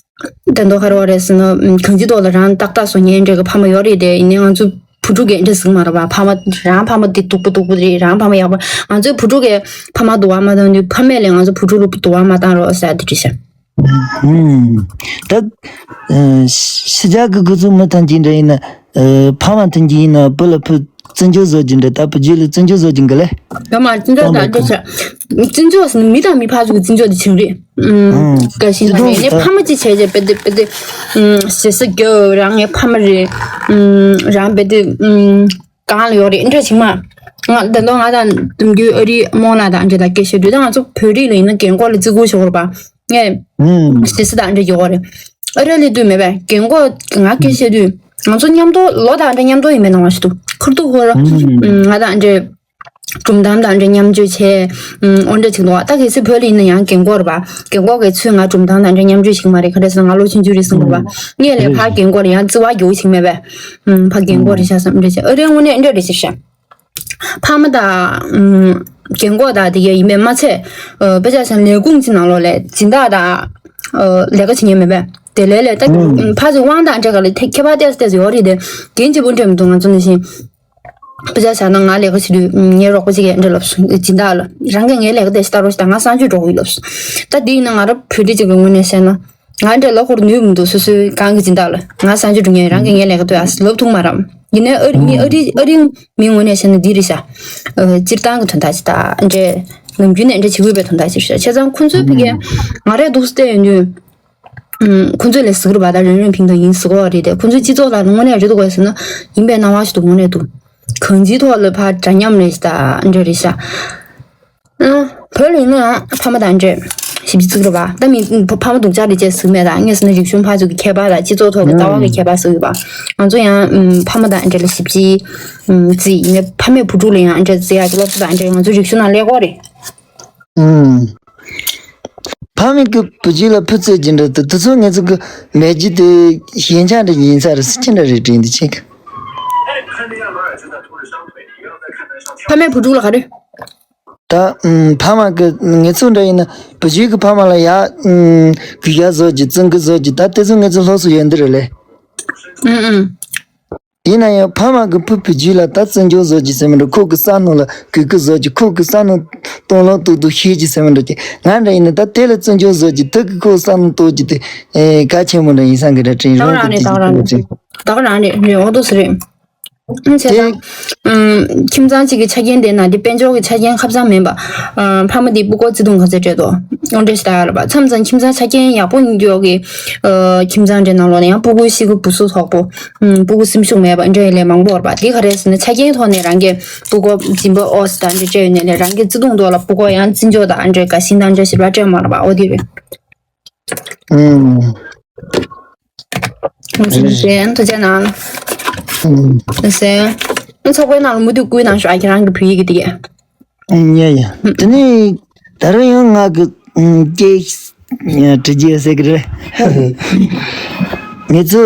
དེ་འདྲ་ག་རེ་བ་རེད་ཟེར་ན་གང་ཅིའི་ཐོག་ལ་རང་ཏག་ཏག་བཟོ་མཁན་འདྲ་གི་ཕ་མ་ཡོད་རེད་དེ། ཡིན་ནའི་ང་ཚོ་བུ་ཕྲུག་གིས་འདྲ་ཟེར་གི་མ་རེད་པ། ཕ་མ་རང་ཕ་མ་དེ་སྡུག་པོ་སྡུག་པོ་རེད། རང་ཕ་མ་ཡག་པོ། ང་ཚོའི་བུ་ཕྲུག་གིས་ཕ་མ་དུ་བ་མ་བཏང་དུས་ཕ་མས་ལས་ང་ཚོ་བུ་ཕྲུག་ལ་དུ་བ་མ་བཏང་རོགས་ཟེར་དེ་འདྲ་བཤད། ད་ཕྱི་རྒྱལ་གི་སྐུ་ཚབ་མི་ཐམས་ཅད་འདྲ་ཡིན་ན། ཨ། ཕ་མ་ཐམས་ཅད་ཡིན་ན་བུ་ལ་བུ་བརྩི་འཇོག་བཟོ་རྒྱུ་འདྲ། ད་བུ་རྒྱུད་ལ་བརྩི་འཇོག་བཟོ་རྒྱུ་འགི་ལེ། ཡོད་མ་བརྩི་འཇོག་དང་འདྲ་ཆ། བརྩི་འཇོག་ཟེར་ན་མི་དང་མི་ཕར་ཚུར་གྱི་བརྩི་འཇོག་དེ་བྱུང་རེད། ཨུམ། དགའ་ཞེན་དང་རེད། ངས་ཕ་མ་ཅིག་བྱས་རྗེས་བེ་དེ་བེ་དེ། ཨུམ། ཞེ་ས་རྒྱོ་རང་ངའི་ཕ་མ་རེད། ཨུམ། རང་བེ་དེ། ཨུམ། གང་ལ་ཡོད་རེད་འདྲ་བྱུང་མ། ང་ད་དུང་ང་དང་དུམ་རྒྱུད་ཨ་རིའི་རྨོ་ལགས་དང་འདྲ་དང་སྐད་ཆ་དུས་ད་ང་ཚོ་བོད་རིགས་ལ་ཡིན་ན་རྒན་གོག་ལ་བརྩི་བཀུར་ཞུ་དགོས་རེད་པ། ངས་ཞེ་ས་དང་འདྲ་ཡོད་རེད། ཨ་རི་ལ་དུས་མེད་པས་རྒན་གོག་ང་སྐད་བཤད་དུས་ང་ཚོ་མཉམ་དུ་ལོ་དང་འདྲ་མཉམ་དུ་ཡིན་པའི་སྣང་བ་ཞིག་འདུག་ཁར་ཐུག་ཧོར་ང་དང་འདྲ་སྒྲུང་གཏམ་དང་འདྲ་མཉམ་སྤྱོད་བྱས། ཨོ་འདྲ་ཅིག་འདུག་ད་གལ་སྲིད་བོད་ལ་ཡིན་ན་ཡང་རྒན་གོག་རེད་པ། རྒན་གོག་གིས་ཚུར་ང་སྒྲུང་གཏམ་དང་འདྲ་མཉམ་སྤྱོད་བྱེད་ཀྱི་མ་རེད། ག་རེ་ཟེར་ན་ང་ལོ་ཆུང་ཆུང་རེད་གསུང་གི་རེད་པ། ངས་ལས་ཕར་རྒན་གོག་ལ་ཡང་བརྩི་བ་རྒྱག་གི་བྱེད་ཀྱི་མེད་པས། ཕར་རྒན་གོག་རེད་ཤག་བསམ་འདྲ་བྱས། ཨ་རིའི་དངོས་གནས་འདྲ་རེད་ཟེར་ཤག་ཕ་མ་དང་། ཨུམ། རྒན་གོག་དང་དེ་ག་ཡིན་པས་མ་ཚད། ཨ། དཔེ་ཆ་བཞག་ན་ལས་ཁུངས་ཀྱི་ནང་ལོགས་ལ་སྦྱིན་བདག་དང་། ཨ། ལས་ཀ་བྱེད་མཁན་མེད་པས། དེ་ལས་ལས་ད་ཨུམ། ཕར་ཚུར་དབང་དང་འདྲ་ག་ལ་ཐད་ཁྱད་པར་ཏོག་ཙམ་ཏོག་ཙམ་ཡོད་རེད་དེ། རྒན་བྱེད་པོ་འདྲ་མི་འདུག་ང་ཚོ་ནང་བཞིན། དཔེ་ཆ་བཞག་ན་ང་ལས་ཀ་བྱེད་དུས་ངའི་རོགས་པ་གཅིག་གིས་འདྲ་ལབ་སོང་། སྦྱིན་བདག་ལ་རང་གིས་ངའི་ལས་ཀ་དེ་ལྟ་རོགས་ཞེས་ད་ང་གསང་སྤྱོད་འགྲོ་གི་ཡོད་ལབ་སོང་། ད་དེ་ཡིན་ན་ང་རང་བོད་རིགས་གཅིག་གི་ངོས་ནས་བཤད་ན། ང་འདྲ་ལབ་ཁོར་ནུས་མི་འདུག་སོ་སོའི་གང་གི་སྦྱིན་བདག་ལ་ང་གསང་སྤྱོད་འགྲོ་མཁན་རང་གིས་ངའི་ལས་ཀ་ལྟོས་ཨ་ལབ་ཐུབ་མ་རེད། ཡིན་ནའི་ཨ་རི་མི་ཨ་རི་ཨ་རི་མི་ངོས་ནས་བཤད་ན་འདི་རེད་ཤག་ཨ། སྤྱིར་བཏང་གི་དོན་དག་ཅིག་དང་འདྲ་ནམ་རྒྱུན་ནས་འདྲ་བྱེད་དགོས་པའི་དོན་དག་ཅིག་རེད་ཤག་བྱས་ཙང་ཁོང་ཚོའི་ཕ་གིར་ང་རས་འདུག་སེ་བལྟས་ཡོང་དུས། ཁོང་ཚོས་ལས་ཟུར་བ་དང་རང་རང་ཕིང་དང་ཡིན་ཟེར་གོ་བ་རེད་དེ། ཁོང་ཚོའི་སྤྱི་ཚོགས་ལ་དངོས་གནས་རེད་འདུག་གོ་ཟེར་ན་ཡིན་པའི་སྣང་བ་ཞིག་འདུག་དངོས་གནས་འདུག་གང་ཅིའི་ཐོག་ལ་ཕར་འདྲ་མཉམ་རེད་ཤག་ད་འདྲ་རེད་ཤག་ཨ། བོད་ལ་ཡིན་ན་ཡང་ཕ་མ་དང་འདྲ་ཞིབ་ཅིག་བརྩི་གི་རེད་པ། ད་མི་ཕ་མ་སྡུག་ཅག་རེད་ཅེས་ཟེར་གི་མེད། ད་ངས་ཟེར་ན་རིག་གཞུང་ཕར་ཚུར་གྱི་ཁྱད་པར་དང་སྤྱི་ཚོགས་ཐོག་གི་ལྟ་བ་གི་ཁྱད་པར་ཟེར་གི་ཡོད་པ། ང་ཚོ་ཡང་ཕ་མ་དང་འདྲ་ལ་ཞིབ་ཅིག་བརྩི་ཡིན་ན་ཕ་མས་བུ་ཕྲུག་ལ་ཡང་འདྲ་བརྩི་ཡག་གི་སློབ་གསོ་དང་འདྲ་ང་ཚོ་རིག་གཞུང་ནང་སླེབས་ཀྱི་ཡོད་རེད། ཨུམ། ཕ་མས་ཀྱི་བུ་རྒྱུད་ལ་བུ་བཙས་ཀྱི་འདྲ་དེ་དེ་ཚོ་ངེད་ཚོ་གི་མེད་རྒྱུ་དེ་ཞན་ཆ་འདྲ་ཡིན་ས་རེད། སུ་ཅི་འདྲ་རེད་དྲན་འདི་ཆེ་གི། ཕ་མས་བུ་ཕྲུག་ལ་ག་རེ། ད་ཨུམ། ཕ་མ་གི་ངེད་ཚོ་འདྲ་ཡིན་ན་བུ་རྒྱུད་ཀྱི་ཕ་མ་ལ་ཡ་ཨུམ། གུས་ཞབས་བཟོ་རྒྱུ་བརྩི་འཇོག་བཟོ་རྒྱུ་ད་དེ་ཚོ་ངེད་ཚོ་སློབ་གསོ་ཡོད་འདི་རེད་ལེ། ཨུམ་ཨུམ། ཡིན་ན་ཡང་ཕ་མ་གི་བུ་བུ་རྒྱུད་ལ་ད་བརྩི་འཇོག་བཟོ་རྒྱུ་ཟེར་མི་འདྲ། ཁོ་གི་བསམ་བློ་ལ་གུས་བཀུར་བཟོ་རྒྱུ། ཁོ་གི་བསམ་བློ་སྟོང་ལོང་ཏོག་ཏོག་ཤེས་རྒྱུ་ཟེར་མི་འདྲ་གི། ང་འདྲ་ཡིན་ན་ད་དེ་ལ་བརྩི་འཇོག་བཟོ་རྒྱུ་དེ་གི་ཁོ་བསམ་བློ་གཏོང་རྒྱུ་དེ་ཨེ་གལ་ཆེན་པོ་འདྲ་ཡིན་བསམ་གི་འདྲ་དྲན། ད་ག་རང་རེད། ད་ག་རང་རེད། ད་ག་རང་རེད། རེད་འོ་དོ་སི་རེད། བྱས་ཙང་། ཨམ། ཁྱིམ་ཚང་གཅིག་གི་ཆ་རྐྱེན་དེ་ན་དེ་དཔལ་འབྱོར་གྱི་ཆ་རྐྱེན་ཁ་ཚང་མིན་པ། ཨ། ཕ་མ་དེ་སྤུ་གུ་བརྩེ་དུང་ག་ཚོད་སྤྲད་དོ། འོ་འདྲ་ཞིག་ད་ཡོད་རེད་པ། མཚམས་མཚམས་ཁྱིམ་ཚང་ཆ་རྐྱེན་ཡག་པོ་ཡོད་ཀྱི། ཨ། ཁྱིམ་ཚང་འདྲའི་ནང་ལོགས་ནས་ཡང་སྤུ་གུ་ཤི་གི་བུ་སུ་དོག་པོ། ཨམ། སྤུ་གུ་སེམས་ཤུགས་མེད་པ་འདྲ་ཡི་ལས་མང་པོ་ཡོད་རེད་པ། དེ་ག་རེ་ཟེར་ན་ཆ་རྐྱེན་ཐོག་ནས་རང་གི་སྤུ་གུ་སྦྱིན་པ་ཨོ་སི་ད་འདྲ་སྤྲད་ཡོད་ནས་ལས་རང་གི་བརྩེ་དུང་ཐོག་ལ་སྤུ་གུ་ཡང་བརྩི་འཇོག་དང་འདྲ་དགའ་ཞེན་དང་འདྲ་ཞིག་ལ་སྤྲད་མ་རེད་པ། འོ་དེ་རེད། ཨུམ། ཐུགས་རྗེ་ཆེ། ཐུགས་རྗེ་གནང་། ཨུམ། ལགས་སོ། ཚོགས་པའི་ནང་ལ་མུ་མཐུད་བསྐུལ་གནང་ཤོག་ཨ། ཁྱེད་རང་གི་བོད་ཡིག་གི་དེ། ཨུམ། ཡ་ཡ། དེ་ནས་ད་རུང་ཡང་ང་གི་ཨུམ་སྐད་ཨ་དྲི་རྒྱུ་ཟེར་གི་རེད། ངེད་ཚོ་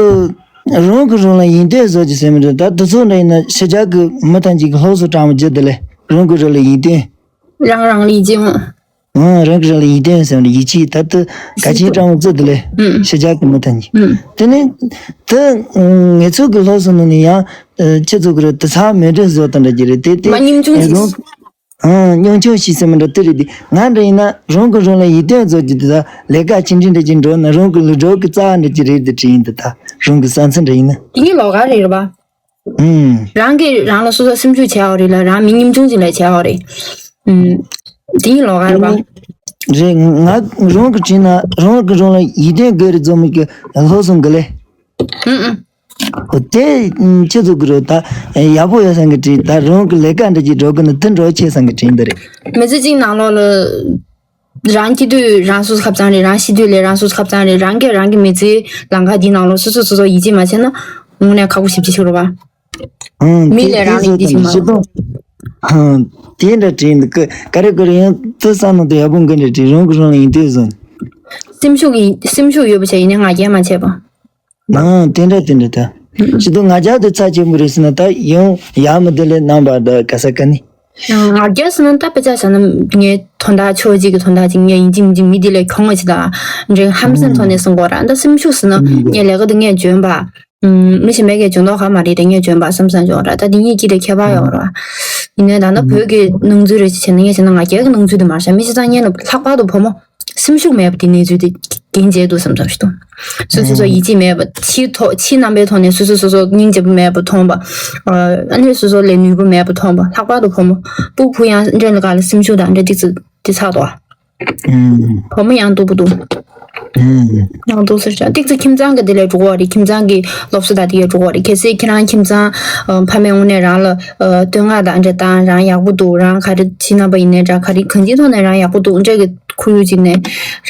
རང་གིས་རང་ལ་ཡིད་རྟོན་བཟོ་རྒྱུ་ཟེར་མི་འདུག་ད་དུས་ཚོད་འདྲ་ཡིན་ན་ཕྱི་རྒྱལ་གི་མི་ཐམས་ཅད་ཀྱིས་སློབ་གསོ་དྲང་མོ་བརྒྱུད་དེ་ལས་རང་གིས་རང་ལ་ཡིད་རྟོན། རང་རང་ལ་ཡིད་ཆེས། ཨང་། རང་གིས་རང་ལ་ཡིད་རྟོན་ཟེར་བ་ལ་ཡིད་ཆེས། ད་ལྟ་གལ་ཆེན་དྲང་བོ་བརྩི་དེ་ལས་ཨུམ། ཕྱི་རྒྱལ་གི་མི་ཐམས་ཅད། ཨུམ། དེ་ནས་ད་ངེད་ཚོ་གི་སློབ་གསོ་ནང་ནས་ཡང་ཨ་ཁྱེད་ཚོ་གི་རེད་དུ་ཚང་མེད་འདྲ་བཟོ་དང་འདྲ་གྱི་རེད་དེ་དེ། མ་ཉམ་ཆུང་ཞིག་རང་། ཨང་། ཉམ་ཆུང་ཞིག་ཟེར་མི་འདྲ་དེ་རེད་དེ། ང་འདྲ་ཡིན་ན་རང་གིས་རང་ལ་ཡིད་རྟོན་བཟོ་རྒྱུ་དེ་ད་ལས་ཀ་ཅི་འདྲ་འདྲ་ཅིག་འགྲོ་ན་རང་གི་ལུས་སྒྲོག་གི་རྩ་བ་འདྲ་ཅིག་རེད་དེ་དྲན་ཡིན་དེ། ད་རང་གི་བསམ་ཚུལ་འདྲ་ཡིན་ན། དེ་ནི་ལོགས་ཀ་རེད་པ། ཨུམ། རང་གིས་རང་ལ་སོ་སོ་སེམས་ཤུགས་བྱས་པ་རེད་ལ་རང་མི་ཉམ་ཆུང་ཅིག་ལ་བྱས་པ་རེད། ཨུམ། དེ་ཡིན་ལོགས་ཀ་རེད་པ། རེད། ང་རང་གི་དྲིན་ན་རང་གིས་རང་ལ་ཡིད་རྟོན་དགོས་རེད་བཟོ་མི་གི་སློབ་གསོ་འགི་ལས། ཨུམ་ཨུམ། ཨོ་དེ་ཁྱེད་ཚོ་གི་རེད་ད། ཡག་པོ་ཡོད་བསམ་གི་དྲིན། ད་རང་གི་ལས་ཀ་འདྲ་ཅིག་འགྲོ་གི་ན་དེ་འགྲོ་ཆེ་བསམ་གི་དྲིན་འདི་རེད། མི་ཚེ་གཅིག་ནང་ལོགས་ལ། རང་སྐྱིད་དུས་རང་སོ་སོ་ཁ་བྱང་རེད། རང་ཤི་དུས་ལས་རང་སོ་སོ་ཁ་བྱང་རེད། རང་གིས་རང་གི་མི་ཚེའི་ལམ་ཁ་འདི་ནང་ལོགས་སོ་སོ་སོ་སོ་ཡིད་ཆེས་མ་བྱས་ན་དངོས་གནས་ཁག་པོ་ཞེ་པོ་ཅིག་ཤོར་བ། ཨང་། མི་ལས་རང་ལ་ཡིད་ཆེས་མ་ལོག་ཨང་། དེ་འདྲ་དྲན་འདུག་གི། ག་རེ་ག་རེ་ཡང་དུ་བསམ་ནང་དུ་ཡག་པོ་འགི་འདྲ་དྲན། རང་གིས་རང་ལ་ཡིད་རྟོན་བཟོ། སེམས་ཤུགས་ཡིན། སེམས་ཤུགས་ཡོད་པ་བྱས་ཡིན་ནའི་ང་རྒྱལ་མ་བྱས་པ། ཨང་། དེ་འདྲ་དེ་འདྲ་ད། ཅི་ཏུ་ང་རྒྱལ་དེ་ཚ་ཆེན་པོ་རེད་ཟེར་ན་ད་ཡང་ཡག་མི་འདུག་ལས་རྣམ་པ་ད་ག་ས་ག་ནི། ང་རྒྱལ་ཟེར་ན་ད་དཔེ་ཆ་བཞག་ན་ངའི་དོན་དག་ཕྱོགས་གཅིག་གི་དོན་དག་ཅིག་ངས་ཡིན་གཅིག་མིན་གཅིག་མི་དེ་ལས་གྱོང་བ་ཅིག་དང་འདྲ་ཧམ་སེམས་ཐོག་ནས་གསུང་གོ་ར། ད་སེམས་ཤུགས་ཟེར་ན་ངས་ལས་ཀ་དེ་ངས་འཇོན་པ། མི་གཞན་མེད་ཀྱི་འཇོན་ཐོག་ག་མ་རེད་དེ་ངས་འཇོན་པ་བསམ་བསམ་འཇོག་ར། ད་དེ་གཉིས་ཀྱི་ལས་ཁྱད་པར་ཡོད་ར། ཡིན་ནའི་ད་ནི་བོད་ཀྱི་སྣང་ཚུལ་རེ་ཅིག་བྱས་ན་ངས་བྱས་ན་ང་རྒྱལ་གྱི་སྣང་ཚུལ་དེ་མ་རེད་ཤག་མི་གཞན་ཚང་ཉན་ལ་ལྷག་པར་དུ་བུ་མོ། སེམས་ཤུགས་མེད་པ་དེ་གནས་ཚུལ་དེ་རྐྱེན་བྱས་འདུག་བསམ་བསམ་ཞིག་འདུག་སོ་སོ་སོ་ཡིད་ཆེས་མེད་པ། ཕྱིའི་ཐོག་ཕྱིའི་རྣམ་པའི་ཐོག་ནས་སོ་སོ་སོ་སོ་སྙིང་རྗེ་པོ་མེད་པ་མཐོང་བ། ཨ་ནི་སོ་སོ་ལས་ནུས་པ་མེད་པ་མཐོང་བ། ལྷག་པར་དུ་བུ་མོ། སྤུ་གུ་ཡང་འདྲེན་ལ་ག་ལ་སེམས་ཤུགས་དང་འདྲ་ཏིག་ཙི་དེ་ཚགས་འདུག་ཨ། བུ་མོ་ཡང་སྡུག་པོ་འདུག་ཡང་སྡུག་སེ་ཤ་ཏིག་ཙི་ཁྱིམ་ཚང་གི་དེ་ལས་འགྲོ་གི་རེད། ཁྱིམ་ཚང་གི་སློབ་གསོ་དང་དེ་ལས་འགྲོ་གི་རེད། གལ་སྲིད་ཁྱེད་རང་ཁྱིམ་ཚང་ཕ་མས་དངོས་གནས་རང་ལ་བསྟོད་བསྔགས་དང་འདྲ་བཏང་རང་ཡག་པོ་འདུག་རང་ག་རེ་ཕྱི་རྣམ་པ་ཡིན་ནའི་འདྲ་ག་རེ་གང་ཅིའི་ཐོག་ནས་རང་ཡག་པོ་འདུག་འདྲ་གི་ཁོར་ཡུག་ཅིག་ནས་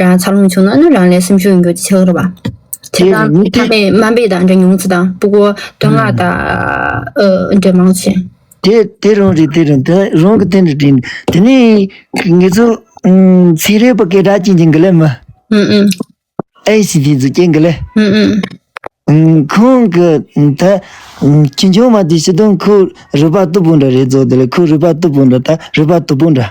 རང་འཚར་ལོངས་བྱུང་ན་ནི་རང་ལ་སེམས་ཤུགས་ཡོང་རྒྱུ་ཅིག་ཆགས་ཀྱི་རེད་པ། ཁྱེད་རང་ཕ་མས་དམའ་འབེབས་དང་འདྲ་མྱོང་ཚུལ་དང་སྤུ་གུ་བསྟོད་བསྔགས་དང་ཨ་འདྲ་མང་ཆེ། དེ་དེ་རང་རེད། དེ་རང་དེ་རང་གི་དེ་འདྲ་དྲན། དེ་ནས་ངེད་ཚོ་ཚན་རིག་པ་སྐད་གྲགས་ཅན་གྱི་འགི་ལས་མི་ཨུ་ཨུ་ཨེ་སི་དེ་ཚོ་སྐད་འགི་ལས་ཨུ་ཨུ། ཁོང་གི་ད་ཁྱི་ཆུང་མ་དེ་ཤི་དོན་ཁོ་རུས་པ་སྟུག་པོ་འདྲ་རེད་བཟོ། དེ་ལ་ཁོ་རུས་པ་སྟུག་པོ་འདྲ་ད་རུས་པ་སྟུག་པོ་འདྲ།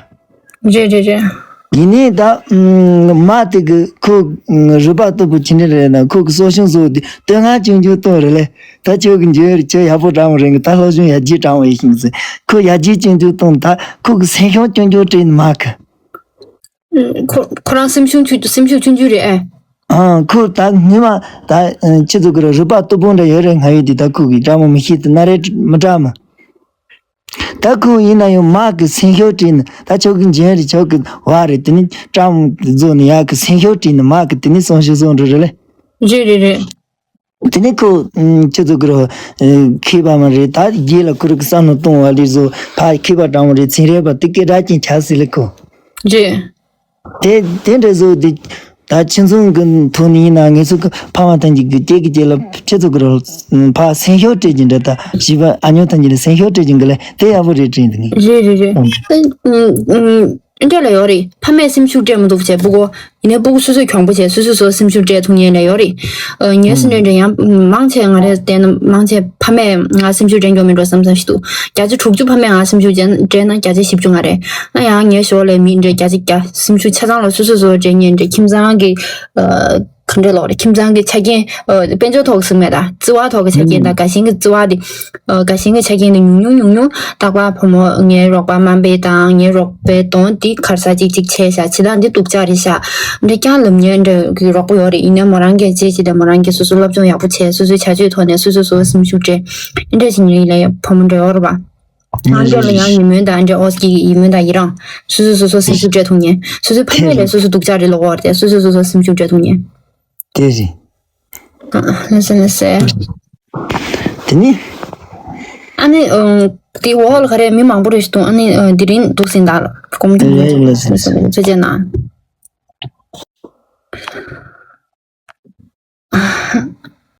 རེད་རེད་རེད། ཡིན་ནའི་ད་མ་དེ་གི་ཁོ་རུས་པ་སྟུག་པོ་ཅི་འདྲ་རེད་ན་ཁོ་གི་གསོ་སྐྱོང་སོགས་དེ་བསྟོད་བསྔགས་ཆུང་ཆུང་གཏོང་རེད་ལས། ད་ཁྱོད་ཀྱི་འཇོན་རེད། ཁྱོད་ཡག་པོ་དྲང་མོ་རེད་གི། ད་སློབ་སྦྱོང་ཡར་རྒྱས་དྲང་མོ་ཡིན་ཞིང་ཟེར། ཁོ་ཡར་རྒྱས་ཆུང་ཆུང་གཏོང་། ད་ཁོ་གི་སེམས་ཤུགས་ཆུང་ཆུང་སྤྲད་ནི་མ་གི། ཁོ་ཁོ་རང་སེམས་ཤུགས་ཆུང་སེམས་ཤུགས་ཆུང་ཆུང་རེད་ཨེ། ཨང་། ཁོ་ད་སྔོན་མ་ད་ཁྱེད་ཚོ་གི་རུས་པ་སྟུག་པོ་འདྲ་ཡོད་རེད་སྔ་ཡོད་དེ། ད་ཁོ་གི་དྲང་མོ་མི་ཤེས་དེ་ན་རེད་མི་དྲང་མོ། ད་ཁོ་ཡིན་ན་ཡང་མ་གི་སེམས་ཤུགས་སྤྲད་ནི། ད་ཁྱོད་ཀྱི་འཇོན་རེད། ཁྱོད་ཀྱི་བ་རེད། དེ་ནི་དྲང་མོ་བཟོ་ནི་ཡག་གི་སེམས་ཤུགས་སྤྲད་ནི་མ་གི་དེ་ནི་སོང་ཤི་སོང་འགྲོ་རེད་ལེ། རེད་རེད་རེད། དེ་ནས་ཁོ་ཁྱེད་ཚོ་གི་རོ་མཁས་པ་མ་རེད། ད་རྗེས་ལ་ཁོ་རང་གི་བསམ་བློ་གཏོང་བ་ལས་བཟོ་ཕ་མཁས་པ་དྲང་བོ་རེད། ཚན་རིག་པ་དེ་སྐད་གྲགས་ཅན་ཆགས་སྲིད་ལ་ཁོ། རེད། དེ་དེ་འདྲ་བཟོ་དེ་ད་ཁྱིམ་ཚང་གི་ཐོག་ནས་ཡིན་ན་ངེད་ཚོ་གི་ཕ་མ་ཐམས་ཅད་ཀྱི་སྐྱེ་གི་སྐྱེ་ལ་ཁྱེད་ཚོ་གི་རོ་ཕ་སེམས་ཤུགས་སྤྲད་ཀྱི་འདྲ། ད་བྱིས་པ་ཨ་ཉོ་ཐམས་ཅད་ལ་སེམས་ཤུགས་སྤྲད་ཀྱི་འགི་ལ་དེ་ཡག་པོ་རེད་དྲན་འདུག་ངས། རེད་རེད་རེད། འདྲ་ལ་ཡོད་རེད། ཕ་མས་སེམས་ཤུགས་སྤྲད་མི་ཐུབ་བྱས་སྤུ་གུ། ཡིན་ནའི་སྤུ་གུ་སོ་སོས་གྱོང་པོ་བྱས་སོ་སོས་སོ་སེམས་ཤུགས་སྤྲད་ཐུབ་མཁན་ལ་ཡོད་རེད། ཨ། ངས་སུ་འདྲ་འདྲ་ཡང་མང་ཆེ་ང་རེ་བལྟས་ན་མང་ཆེ་ཕ་མས་ང་སེམས་ཤུགས་སྤྲད་མྱོང་མེད་འགྲོ་བསམ་བསམ་ཞིག་འདུག་བརྒྱ་ཆ་དྲུག་ཅུ་ཕ་མས་ང་སེམས་ཤུགས་སྤྲད་ན་བརྒྱ་ཆ་བཞི་བཅུ་ང་རེད། ང་ཡང་ངའི་ཞོར་ལས་མི་འདྲ་བརྒྱ་ཆ་བརྒྱ་སེམས་ཤུགས་ཆ་ཚང་ལ་སོ་སོས་སོ་སྤྲད་མཁན་འདྲ། ཁྱིམ་ཚང་གི་ཨ། ག་འདྲ་ལོག་རེད། ཁྱིམ་ཚང་གི་ཆ་རྐྱེན། ཨ། དཔལ་འབྱོར་ཐོག་གི་ཟེར་མེད་ད། བརྩི་བ་ཐོག་གི་ཆ་རྐྱེན་དང་། དགའ་ཞེན་གྱི་བརྩི་བ་དེ། ཨ། དགའ་ཞེན་གྱི་ཆ་རྐྱེན་དེ་ཉུང་ཉུང་ཉུང་ཉུང་། རྟག་པར་བུ་མོ་ངའི་རོགས་པ་དམའ་འབེབས་དང་། ངའི་རོགས་པའི་གདོང་དེ་ཁར་ས་ཅིག་ཅིག་ཆེ་ཤག་བྱེད་སྟངས་དེ་སྡུག་ཅག་རེད་ཤག་འདྲ་རྐྱང་ལབ་མཁན་འདྲ་གི་རོགས་པ་ཡོད་རེད། ཡིན་ནའི་མོ་རང་གིས་བྱས་བྱས་ཏེ། མོ་རང་གིས་སོ་སོ་སློབ་སྦྱོང་ཡག་པོ་བྱས། སོ་སོའི་བྱ་སྤྱོད་ཐོག་ནས་སོ་སོ་སོ་སེམས་ཤུགས་སྤྲད། འདྲ་བྱེད་མཁན་ལ་ཡང་བུ་མོ་འདྲ་ཡོད་རེད་པ། ང་ཚོ་ལ་ཡང་ཡིད་སྨོན་དང་འདྲ། ཨོ་སྐྱིད་ཀྱི་ཡིད་སྨོན་དང་ཡི་རང་། སོ་སོ་སོ་སོ་སེམས་ཤུགས་སྤྲད་ཐུབ་མཁན། སོ་སོའི་ཕ་མེས་ལ་སོ་སོ་སྡུག་ཅག་རེད་ལབ་དགོས་རེད་དེ། སོ་སོ་སོ་སོ་སེམས་ཤུགས་སྤྲད་ཐུབ་མཁན། དེ་རེད། ཨ། ལགས་སོ་ལགས་སོ། དེ་ནི། ཨ་ནི། ཨ། དེ་འོག་ལ་ག་རེ་མི་མང་པོ་རེ་ཞིག་འདུག་ཨ་ནི། ཨ། དེ་རིང་འདུག་ཟིན་ད་ལ་སྒོམ་རྒྱུ་ཡ་ཡ་ལགས་སོ་ལགས་སོ། ཚོད་བྱས་ན།